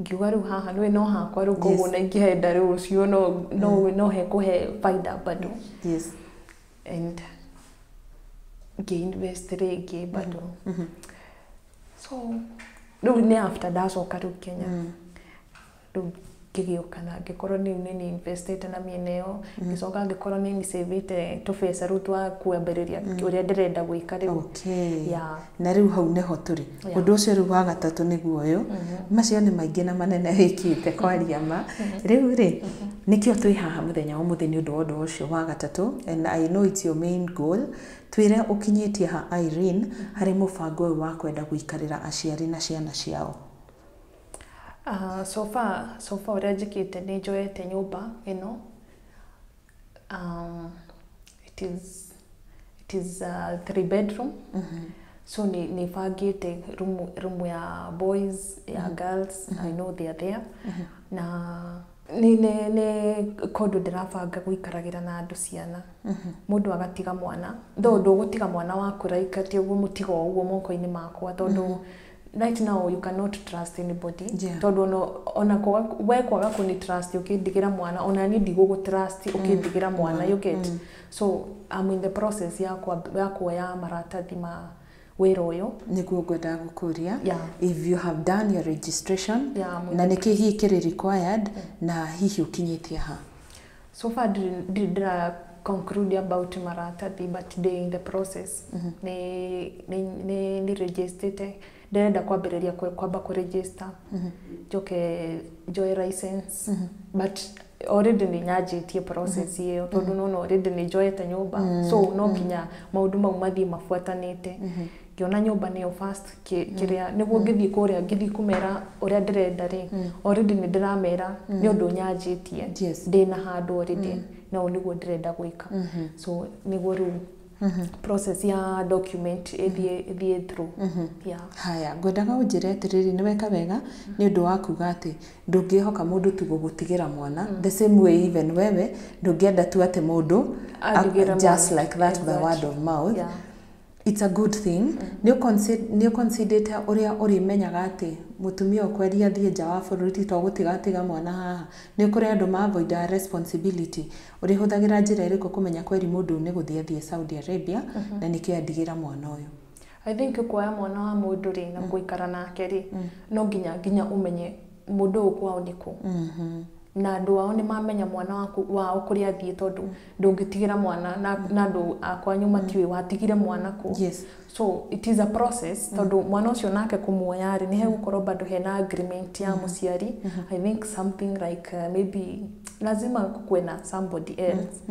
ngiuga rĩu haha nĩ no hakwa rĩu, koguo na ingĩhenda rĩu ũcio no hekũhe baida bado. And ngĩ-invest rĩngĩ bado. So rĩu nĩ after ndacoka rĩu Kenya, rĩu ngĩgĩũka na ngĩkorwo nĩ investĩte na mĩena ĩyo, ngĩcoka ngĩkorwo nĩ nicĩvĩte tũbeca rĩu twa kwambĩrĩria ũrĩa ndĩrenda gwĩka rĩu. Yeah. Na rĩu hau nĩho tũrĩ. Ũndũ ũcio rĩu wa gatatũ nĩguo ũyũ. Macio nĩ maingĩ na manene wĩkĩte, kwaria ma. Rĩu rĩ, nĩkĩo twĩ haha mũthenya wa ũmũthĩ nĩ ũndũ wa ũndũ ũcio wa gatatũ, and I know it's your main goal. Twĩre ũkinyĩtie ha, Irene, harĩ mũbango ũyũ wa kwenda gũikarĩra aciari na ciana ciao. So far ũrĩa njĩkĩte, nĩ njoete nyũmba ĩno. It is a three bedroom. So nĩ bangĩte room ya boys, ya girls. I know they are there, na nĩ kũndũ ndĩrabanga gũikaragĩra na andũ ciana, mũndũ agatiga mwana, though ndũgũtiga mwana waku like atĩ ũguo mũtigo ũguo moko-inĩ makwa, tondũ right now you cannot trust anybody. Tondũ ona we kwaga kũni trust ũkĩndigĩra mwana, ona niĩ ndigũgũ trust ũkĩndigĩra mwana, you get? So I'm in the process ya kuoya maratathi ma wĩra ũyũ. Nĩguo ngwendaga gũkũria if you have done your registration, Yeah, I'm na nĩkĩ hihi kĩrĩ required, na hihi ũkinyĩtie ha? So far ndirĩ ndĩra conclude about maratathi, but they in the process. Nĩ registrĩte, Ndĩrenda kwambĩrĩria kwamba kũregister, njoke njoe license, but already nĩ nyanjĩtie process ĩyo, tondũ nona already nĩ njoete nyũmba, so no nginya maũndũ mau mathiĩ mabuatanĩte. Ngĩona nyũmba nĩyo first kĩrĩa nĩguo ngĩthiĩ kũrĩa, ngĩthiĩ kũmera ũrĩa ndĩrenda rĩ, already nĩ ndĩramera nĩ ũndũ nyanjĩtie. Ndĩna handũ already na ũũ nĩguo ndĩrenda gwĩka, so nĩguo rĩu process ya document ĩthiĩ through, yeah. Haya, ngwendaga ũnjĩre atĩrĩrĩ, nĩ weka wega nĩ ũndũ wa kuga atĩ ndũngĩhoka mũndũ tu gũgũtigĩra mwana, the same way even wewe ndũngĩenda tu atĩ mũndũ andigĩre just mwana. Like that by word of mouth. It's a good thing. Nĩ ũconsiderĩte ũrĩa ũrĩmenyaga atĩ mũtumia ũkwendia athiĩ nja wa bũrũri to gũtigatiga mwana haha? Nĩ kũrĩ andũ ma-avoidaga responsibility. Ũrĩhũthagĩra njĩra ĩrĩkũ kũmenya kweri mũndũ nĩ gũthiĩ athiĩ Saudi Arabia na nĩkĩo andigĩra mwana ũyũ? I think kuoya mwana wa mũndũ rĩ na gũikara nake rĩ, no nginya ũmenye mũndũ ũyũ kwao nĩ kũ na andũ ao nĩ mamenya mwana waku wao kũrĩa athiĩ, tondũ ndũngĩtigĩra mwana na andũ a kwanyu matiũĩ watigire mwana kũ. So it is a process, tondũ mwana ũcio nake kũmuoya rĩ, nĩ hegũkorwo bado hena agreement ya mũciari. I think something like maybe lazima kukuwe na somebody else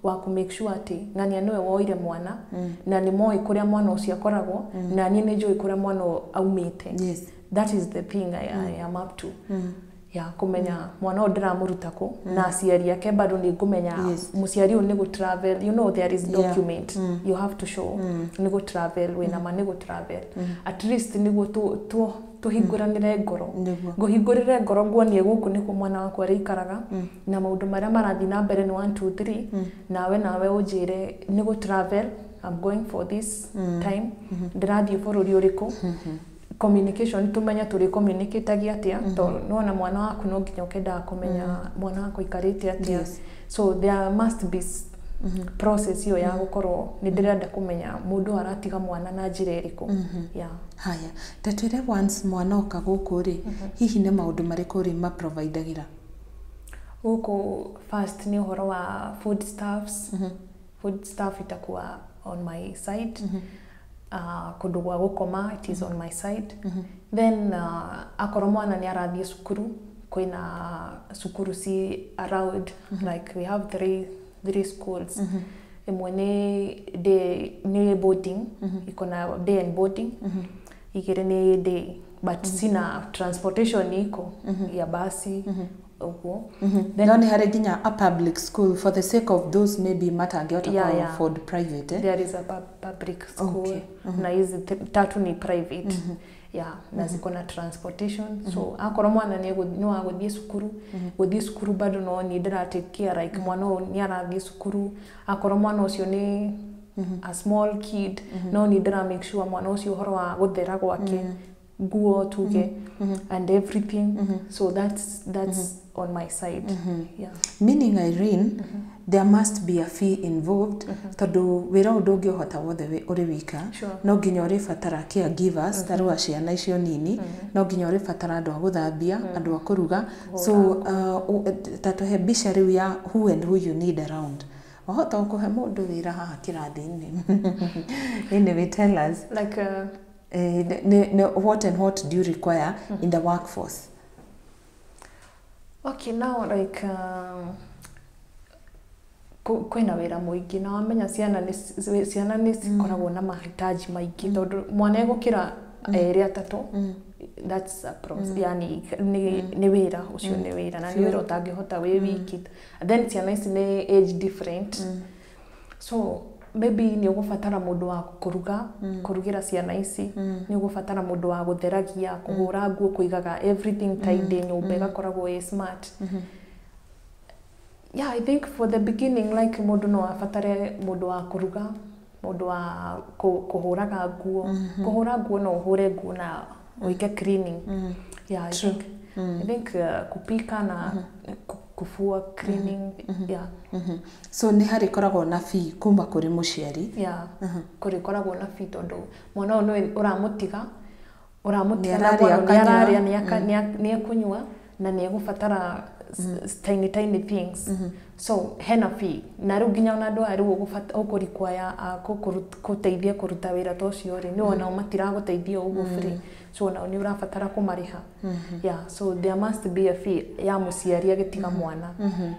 wa ku make sure atĩ ng'ania nĩwe woire mwana na nĩ moĩ kũrĩa mwana ũcio akoragwo, na niĩ nĩ njũĩ kũrĩa mwana aumĩte. That is the thing I am up to, ya kũmenya mwana ũyũ ndĩramũruta kũ na aciari ake bado nĩ ngũmenya. Mũciari ũyũ nĩ gũ travel, there is document you have to show nĩ gũ travel, wĩna ma nĩ gũ travel, at least nĩguo tũhingũranĩre ngoro. Ngũhingũrĩre ngoro nguonie gũkũ nĩkuo mwana wakwa arĩikaraga na maũndũ marĩa marathiĩ na mbere nĩ 1 2 3, nawe ũnjĩre nĩ gũ travel, I'm going for this time, ndĩrathiĩ bũrũri ũrĩkũ. Communication, tumenye tũrĩ communicatagia atĩa, tondũ nĩwona mwana waku no nginya ũkendaga kũmenya mwana waku aikarĩte atĩa. So there must be process ĩyo ya gũkorwo nĩ ndĩrenda kũmenya mũndũ aratiga mwana na njĩra ĩrĩkũ, yeah. Haya, ta twĩre, once mwana oka gũkũ rĩ, hihi nĩ maũndũ marĩkũ rĩ maprovidagĩra? Gũkũ first nĩ ũhoro wa food stuffs. Food stuff itakuwa on my side. Kũndũ gwa gũkoma, it is on my side. Then akorwo mwana nĩ arathiĩ cukuru, kwĩna cukuru ci around, like we have three schools. Ĩmwe nĩ day, nĩ boarding, iko na day and boarding. Igĩrĩ nĩ day, but sina transportation, iko ya basi ũguo. Then No nĩ harĩ nginya a public school for the sake of those maybe matangĩhota afford private, eh? There is a public school. Na hizi tatu ni private, yeah, na ziko na transportation. So akorwo mwana nĩ wa gũthiĩ cukuru, gũthiĩ cukuru bado no niĩ ndĩra take care, like mwana ũyũ nĩ arathiĩ cukuru. Akorwo mwana ũcio nĩ a small kid, no niĩ ndĩra make sure mwana ũcio ũhoro wa gũthera gwake, nguo tuge and everything. So that's on my side, yeah. Meaning, Irene, there must be a fee involved, tondũ wĩra ũyũ ndũngĩũhota wothe ũrĩ wika. No nginya ũrĩbatara caregivers, ta rĩu a ciana icio nini, no nginya ũrĩbatara andũ a gũthambia, andũ a kũruga. So ta tũhe mbica rĩu ya who and who you need around. Wahota kũhe mũndũ wĩra haha kĩrathi-inĩ? Anyway, tell us. Like What and what do you require in the workforce? Okay, now like kwĩna wĩra mũingĩ, na wamenya ciana nĩ cikoragwo na mahitaji maingĩ, tondũ mwana egũkĩra erĩ atatũ, that's a process, yani nĩ wĩra ũcio, nĩ wĩra na nĩ wĩra ũtangĩhota wĩ wiki. Then ciana ici nĩ age different, so maybe nĩ ũgũbatara mũndũ wa kũruga, kũrugĩra ciana ici, nĩ ũgũbatara mũndũ wa gũtheragia, kũhũra nguo, kũigaga everything tidy, nyũmba ĩgakoragwo ĩ smart. Yeah, I think for the beginning, like mũndũ no abatare mũndũ wa kũruga, mũndũ wa kũhũraga nguo. Kũhũra nguo, no ũhũre nguo na ũike cleaning. Yeah, I think kupika na kufua, cleaning, yeah. So nĩ harĩkoragwo na fee kuma kũrĩ mũciari? Yeah, kũrĩkoragwo na fee, tondũ mwana ũyũ nĩwe ũramũtiga, ũramũtiga na Nĩararĩa, mwana akanyua. Nĩararĩa, nĩekũnyua na nĩegũbatara tiny tiny things. So hena fee, na rĩu nginya ona andũ aya rĩu ũkũrequire gũteithia kũruta wĩra ta ũcio rĩ, nĩ onao matiragũteithia o ũguo free, so onao nĩ ũrabatara kũmarĩha. Yeah, so there must be a fee ya mũciari agĩtiga mwana,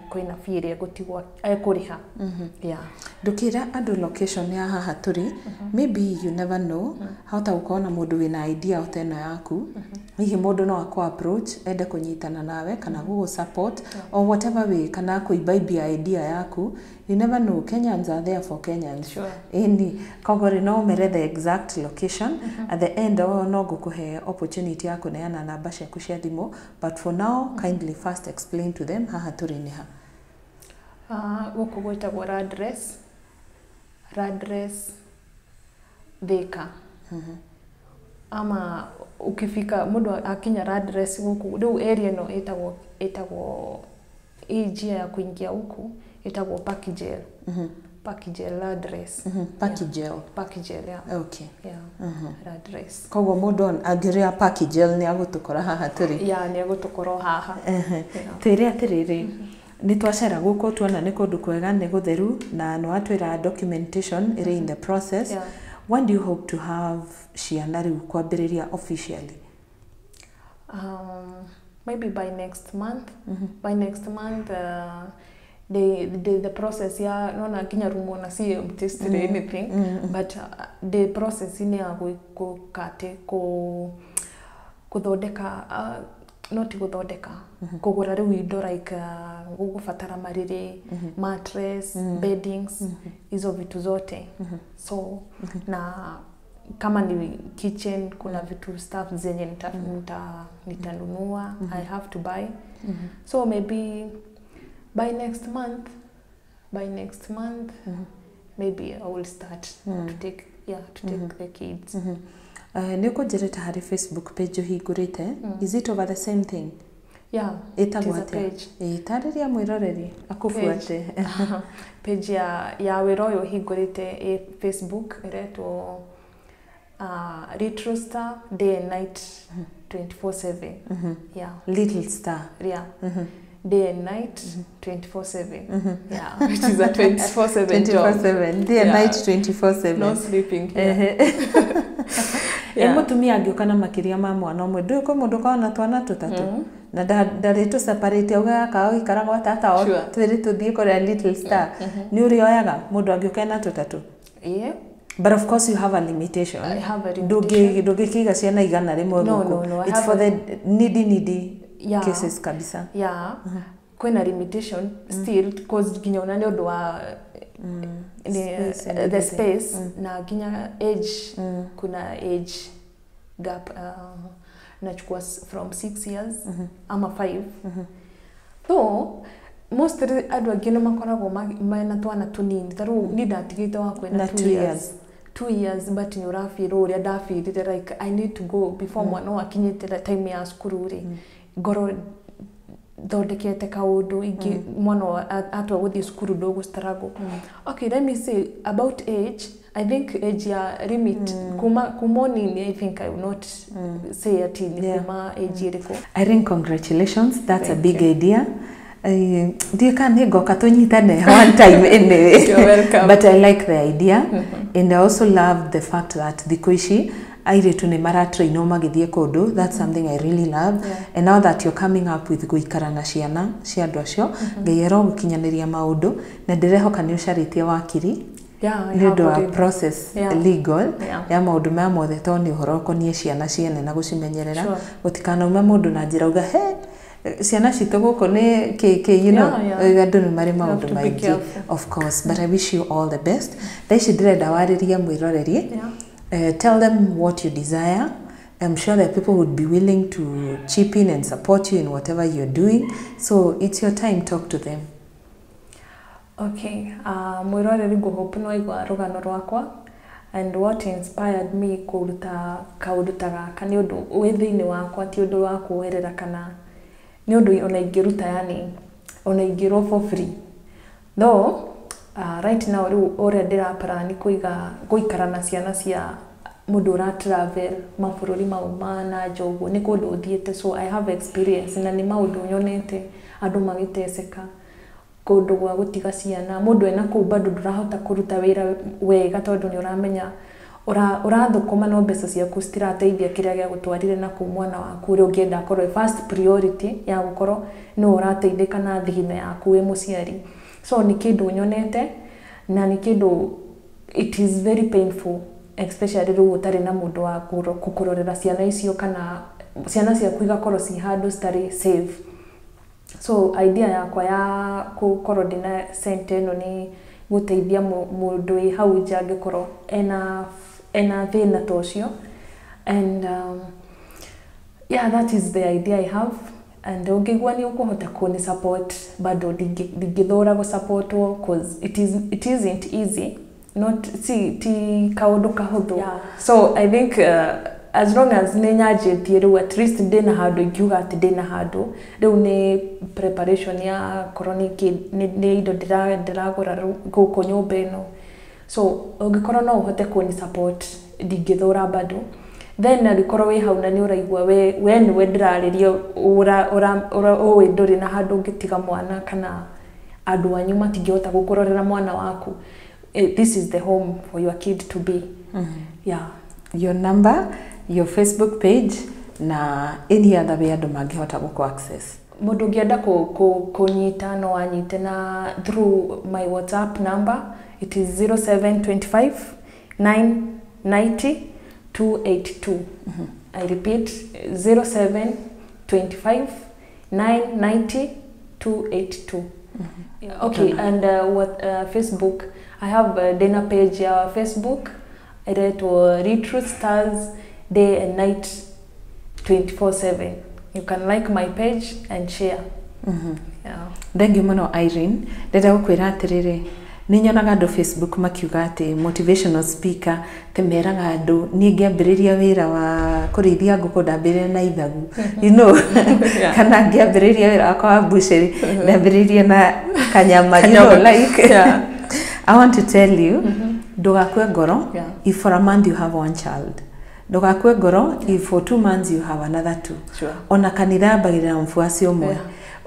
kwĩna fee ĩrĩa egũtigwo ekũrĩha, yeah. Ndũkĩra andũ location ya haha tũrĩ. Maybe you never know, hahota gũkorwo na mũndũ wĩna idea o ta ĩno yaku. Hihi mũndũ no akũ approach, ende kũnyitana nawe kana gũgũ support or whatever way, kana kũimbaibia idea yaku. You never know, Kenyans are there for Kenyans. Ĩni, koguo rĩ, no ũmere the exact location at the end. O no ngũkũhe opportunity ya kũneana namba ciaku cia thimũ, but for now, kindly first explain to them haha tũrĩ nĩ ha. Gũkũ gwĩtagwo Radress Thika, ama ukifika, mũndũ akinya Radress gũkũ rĩu, area ĩno ĩtagwo hii njia ya kuingia huku ĩtagwo Park Jail. Park Jail Radress. Park Jail. Park Jail, yeah. Yeah, Radress. Koguo mũndũ angĩrĩa Park Jail nĩ agũtũkora haha tũrĩ. Yeah, nĩ egũtũkorwo haha. Yeah. Twĩre atĩrĩrĩ, nĩ twacera gũkũ, tuona nĩ kũndũ kwega, nĩ gũtheru, na nĩ watwĩra documentation ĩrĩ in the process. When do you hope to have ciana rĩu kwambĩrĩria officially? Maybe by next month. By next month, the process ya nona nginya room ona si empty still anything, but the process nĩ ya gwĩkate ku kuthondeka, not guthondeka, kugura riu indo like gugubatara marĩrĩ, mattress, beddings, hizo vitu zote. So na kama ni kitchen, kuna vitu stuff zenye nitanunua, I have to buy. So maybe by next month maybe I will start to take, yeah, to take the kids. Nĩ ũkũnjĩrĩte harĩ Facebook page ũhingũrĩte. Is it over the same thing? Yeah. Ĩtagwo It is a atĩa? Page. Ĩ, tarĩria mwĩroreri akũbuate. Page ya wĩra ũyũ hingũrĩte ĩ Facebook, ĩretwo Little Star Day and Night 24/7, yeah. Little Star. Yeah, Day and Night 24/7. Yeah, it is a 24/7 job. 24/7, day and night 24/7. No sleeping here. Yeah. Mũtumia angĩũka na makĩria ma mwana ũmwe, ndũĩ kwĩ mũndũ ũkoragwo na twana tũtatũ na ndarĩ tũ separate, auga gaka gũikara gwa tata o twĩrĩ tũthiĩ kũrĩa Little Star, nĩ ũrĩoyaga mũndũ angĩũka ena tũtatũ? Yeah. But of course you have a limitation. I have a limitation. Ndũngĩkĩiga ciana 100 No, gũkũ. no, no, I It's have for the needy cases kabisa. Yeah, kwĩna limitation still, cause nginya ona nĩ ũndũ wa Space and the everything. space, na nginya age, kuna age gap. Nachukua from 6 years ama 5, though mostly andũ aingĩ nĩ makoragwo mena twana tũnini. Ta rĩu niĩ ndatigĩte wakwa Na na 2 2 years. years, 2 years, but nĩ ũrabĩrwo ũrĩa ndabĩrire, like I need to go before mwana ũyũ akinyĩte time ya cukuru rĩ, ngorwo thondekete kaũndũ ingĩ, mwana ũyũ atua gũthiĩ cukuru ndũgũ struggle. Okay, let me say about age. I think age ya limit kuma ũnini, I think I will not say ati nĩ kuma age ĩrĩkũ. Irene, congratulations. That's a Thank big you. idea. Ndiũĩ kana nĩ ngoka tũnyitane one time anyway. You're welcome. But I like the idea, and I also love the fact that thikũ ici airĩtu nĩ maratrainwo magĩthiĩ kũndũ. That's something I really love. And now that you're coming up with gũikara na ciana cia andũ acio, Ngai arogũkinyanĩria maũndũ, na ndĩrehoka nĩ ũcarĩtie wakiri Yeah, I nĩ have ũndũ wa already. process legal ya maũndũ maya mothe, tondũ nĩ ũhoro ũkoniĩ ciana ciene na gũcimenyerera. Gũtikanaume mũndũ na njĩra uga he ciana citũ gũkũ nĩ kĩ kĩ andũ nĩ marĩ You have maũndũ to be maingĩ. Careful. Of course, but I wish you all the best. Thaa ici ndĩrenda warĩrie mwĩroreri. Tell them what you desire. I'm sure that people would be willing to chip in and support you in whatever you're doing, so it's your time, talk to them. Okay, mwĩroreri, ngũhope nĩ waigua rũgano rwakwa and what inspired me kũruta kaũndũ ta gaka nĩ ũndũ wĩ thĩinĩ wakwa, ti ũndũ wa kuoerera kana nĩ ũndũ ona ingĩruta, yani ona ingĩrwo for free though. Right now rĩu ũrĩa ndĩraplan kũiga gũikara na ciana cia mũndũ ũra travel mabũrũri mau ma na nja ũguo, nĩ kũndũ ũthiĩte, so I have experience na nĩ maũndũ nyonete andũ magĩteceka. Kũndũ gwa gũtiga ciana, mũndũ ena kũu bado ndũrahota kũruta wĩra wega tondũ nĩ ũramenya ũrathũkũma no mbeca ciaku citirateithia kĩrĩa gĩagũtwarire na kũu, mwana waku ũrĩa ũngĩenda akorwo ĩ first priority ya gũkorwo nĩwe ũrateithĩka na thigino yaku wĩ mũciari. So nĩ kĩndũ nyonete na nĩ kĩndũ, it is very painful, especially rĩu ũtarĩ na mũndũ wa gũkũrorera ciana icio kana ciana ciaku igakorwo ci handũ citarĩ safe. So idea yakwa ya gũkorwo ndĩna center ĩno nĩ gũteithia mũndũ wĩ hau nja angĩkorwo ena thĩna ta ũcio. And yeah, that is the idea I have, and ũngĩigua nĩ ũkũhota kũni support, bado ndingĩthũra gũsupportwo, cause it isn't easy, not si ti kaũndũ kahũthũ. Yeah. So I think as long as nĩ nyanjĩtie rĩu, at least ndĩna handũ ingiuga atĩ ndĩna handũ rĩu, nĩ preparation ya korwo nĩ indo ndĩragũra rĩu gũkũ nyũmba ĩno. So ũngĩkorwo no ũhote kũni support, ndingĩthũra bado. Then angĩkorwo wĩ hau na nĩ ũraigua we nĩwe ndĩrarĩria, ũĩ ndũrĩ na handũ ũngĩtiga mwana kana andũ anyu matingĩhota gũkũrorera mwana waku, this is the home for your kid to be. Yeah. Your number, your Facebook page na any other way andũ mangĩhota gũkũ access. Mũndũ ũngĩenda kũnyita no anyite na through my WhatsApp number. It is 0725 990 282. I repeat, 0725 990 282. Okay, and what Facebook, I have a dinner page ya Facebook ĩretwo Retro Stars Day and Night 24/7. You can like my page and share. Yeah. Thank you mũno, Irene. Ndĩrenda gũkwĩra atĩrĩrĩ, nĩ nyonaga andũ Facebook makiuga atĩ motivational speaker te meraga andũ niĩ ngĩambĩrĩria wĩra wa kũrĩithia ngũkũ ndambĩrĩria na ithagu kana ngĩambĩrĩria wĩra wakwa wa butchery ndambĩrĩirie na kanyama, like I want to tell you, ndũgakue ngoro. If for a month you have one child, ndũgakue ngoro. If for 2 months you have another two. Ona kanitha yambagĩrĩra mfuasi ũmwe.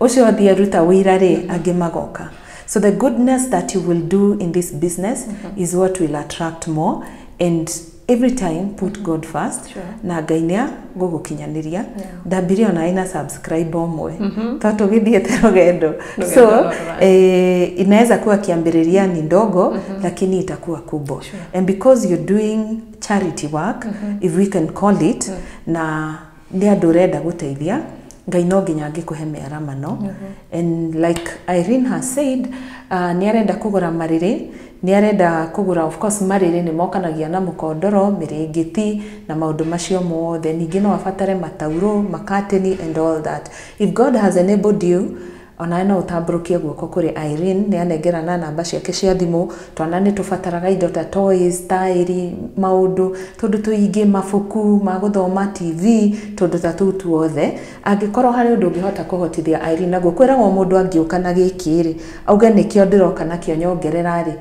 Ũcio athiĩ aruta wĩra rĩ, angĩ magoka. So the goodness that you will do in this business is what will attract more, and every time put God first. Na Ngai nĩ gũgũkinyanĩria. Ndambirie ona ina subscribe ũmwe tondũ tũgĩthiĩte rũgendo. Rũgendo So rũraya. inaweza kuwa kiambĩrĩria ni ndogo, lakini itakuwa kubwa. And because you're doing charity work, if we can call it, na nĩ andũ ũrenda gũteithia, Ngai no nginya angĩkũhe mĩaramano. And like Irene has said, nĩ arenda kũgũra marĩrĩ, nĩ arenda kũgũra, of course marĩrĩ nĩ mokanagia na mũkondoro, mĩrĩngĩti na maũndũ macio mothe. Ningĩ no abatare mataurũ, makateni and all that. If God has enabled you, onawe no ũtambũrũkie guoko kũrĩ Irene. Nĩ anengerana namba ciake cia thimũ. Twana nĩ tũbataraga indo ta toys, taĩri, maũndũ tũndũ tũingĩ, mabuku ma gũthoma, TV, tũndũ ta tũu tuothe. Angĩkorwo harĩ ũndũ ũngĩhota kũhotithia Irene naguo, kwĩragwo mũndũ angĩũka na gĩkĩ rĩ, auge nĩkĩo ndĩroka nakĩo nyongerera rĩ,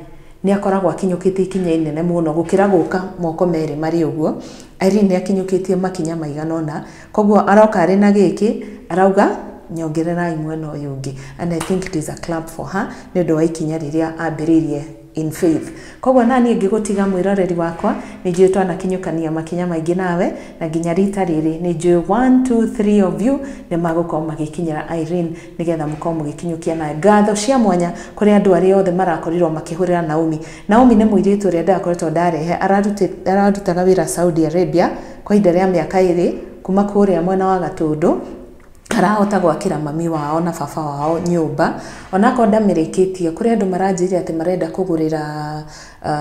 nĩ akoragwo akinyũkĩtie ikinya inene mũno gũkĩra gũka moko merĩ marĩ ũguo. Irene nĩ akinyũkĩtie makinya maigana ũna, koguo aroka arĩ na gĩkĩ, arauga nyongererai mwena ũyũ ũngĩ, and I think it is a clap for her nĩ ũndũ wa ikinya rĩrĩa ambĩrĩirie in faith. Koguo na niĩ ngĩgũtiga, mwĩroreri wakwa, nĩ njũĩ twanakinyũkania makinya maingĩ nawe, na nginya rita rĩrĩ nĩ njũĩ 1 2 3 of you nĩ magũkorwo magĩkinyĩra Irene nĩgetha mũkorwo mũgĩkinyũkia nawe. Ngatho cia mwanya kũrĩ andũ arĩa othe marakorirwo makĩhũrĩra Naomi. Naomi nĩ mũirĩtu ũrĩa ndakoretwo ndarehe, ararutaga wĩra Saudi Arabia kwa ihinda rĩa mĩaka 2 kuma kũrĩa mwena wa Gatũndũ. Arahota gwakĩra mami wao na baba wao nyũmba, onakorwo ndamĩrĩkĩtie. Kũrĩ andũ maranjĩrire atĩ marenda kũgũrĩra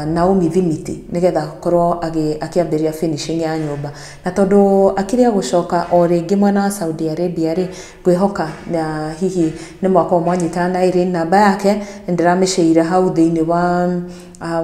Naomi thimiti nĩgetha akorwo akĩambĩrĩria finishing ya nyũmba, na tondũ akĩrĩa gũcoka o rĩngĩ mwena wa Saudi Arabia rĩ, ngwĩhoka na hihi nĩ mwakorwo mwanyitana na Irene. Namba yake nĩndĩramĩcĩire hau thĩinĩ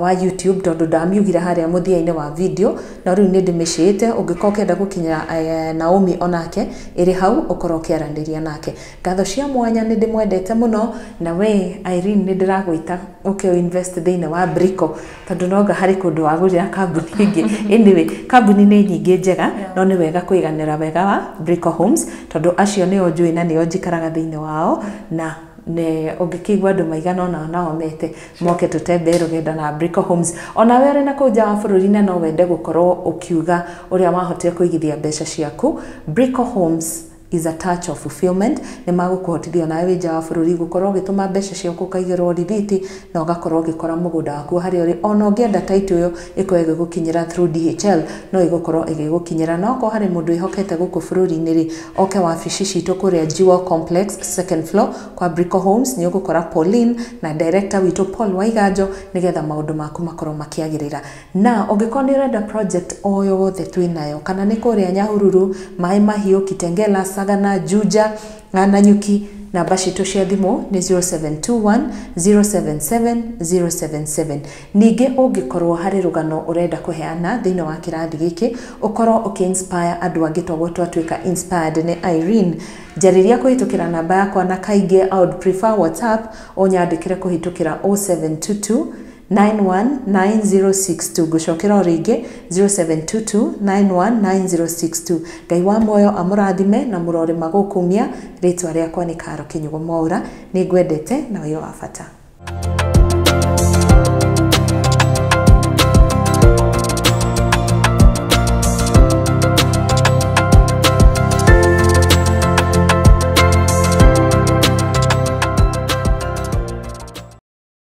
wa YouTube, tondũ ndamiugire harĩa mũthia-inĩ wa video, no rĩu nĩ ndĩmĩcĩĩte. Ũngĩkorwo ũkĩenda gũkinyĩra Naomi, onake ĩrĩ hau, ũkorwo ũkĩaranĩria nake. Ngatho cia mwanya, nĩ ndĩmwendete mũno. Na we Irene, nĩ ndĩragwĩta ũke invest thĩinĩ wa Brico, tondũ nonga harĩ kũndũ wagũrĩra kambuni ĩngĩ. Anyway, kambuni nĩ nyingĩ njega, no nĩ wega kwĩganĩra wega wa Brico Homes, tondũ acio nĩo njũĩ na nĩo njikaraga thĩinĩ wao na Ne ũngĩkĩigua andũ maigana ũna nao mete moke tũtembee rũgendo na Brico Homes. Onawe ũrĩ na kũu nja wa bũrũri na no wende gũkorwo ũkiuga ũrĩa wahotire kũigithia mbeca ciaku, Brico Homes is a touch of fulfillment. Nĩ magũkũhotithia onawe wĩ nja wa bũrũri gũkorwo ũgĩtũma mbeca ciaku, ũkaigĩrwo rithiti na ũgakorwo ũgĩkora mũgũnda waku harĩa ũrĩ. Ona ũngĩenda title ĩyo ĩkorwo ĩgĩgũkinyĩra through DHL, no ĩgũkorwo ĩgĩgũkinyĩra. Na okorwo harĩ mũndũ wĩhokete gũkũ bũrũri-inĩ rĩ, oke wabici citũ kũrĩa Jewel Complex, second floor, kwa Brico Homes. Nĩ ũgũkora Pauline na director witũ Paul Waiganjo, nĩgetha maũndũ maku makorwo makĩagĩrĩra. Na ũngĩkorwo nĩ ũrenda project o yothe twĩnayo, kana nĩ kũrĩa Nyahururu, Maĩ Mahiũ, Kitengela, Sagana, Juja na Nanyuki, namba citũ cia thimũ nĩ 0721 077 077. Ningĩ ũngĩkorwo harĩ rũgano ũrenda kũheana thĩinĩ wa kĩrathi gĩkĩ, ũkorwo ũkĩ-inspire andũ angĩ toguo twatuĩka inspired nĩ Irene, njarĩria kũhĩtũkĩra namba yakwa, na kaingĩ I would prefer WhatsApp, ũnyandĩkĩre kũhĩtũkĩra 0722 919062. Ngũcokera o rĩngĩ, 0722 919062. Ngai wa muoyo amũrathime na mũrore magũkumia. Rĩtwa rĩakwa nĩ Karo Kĩnyugo Mwaura. Nĩ ngwendete na wĩ wa bata.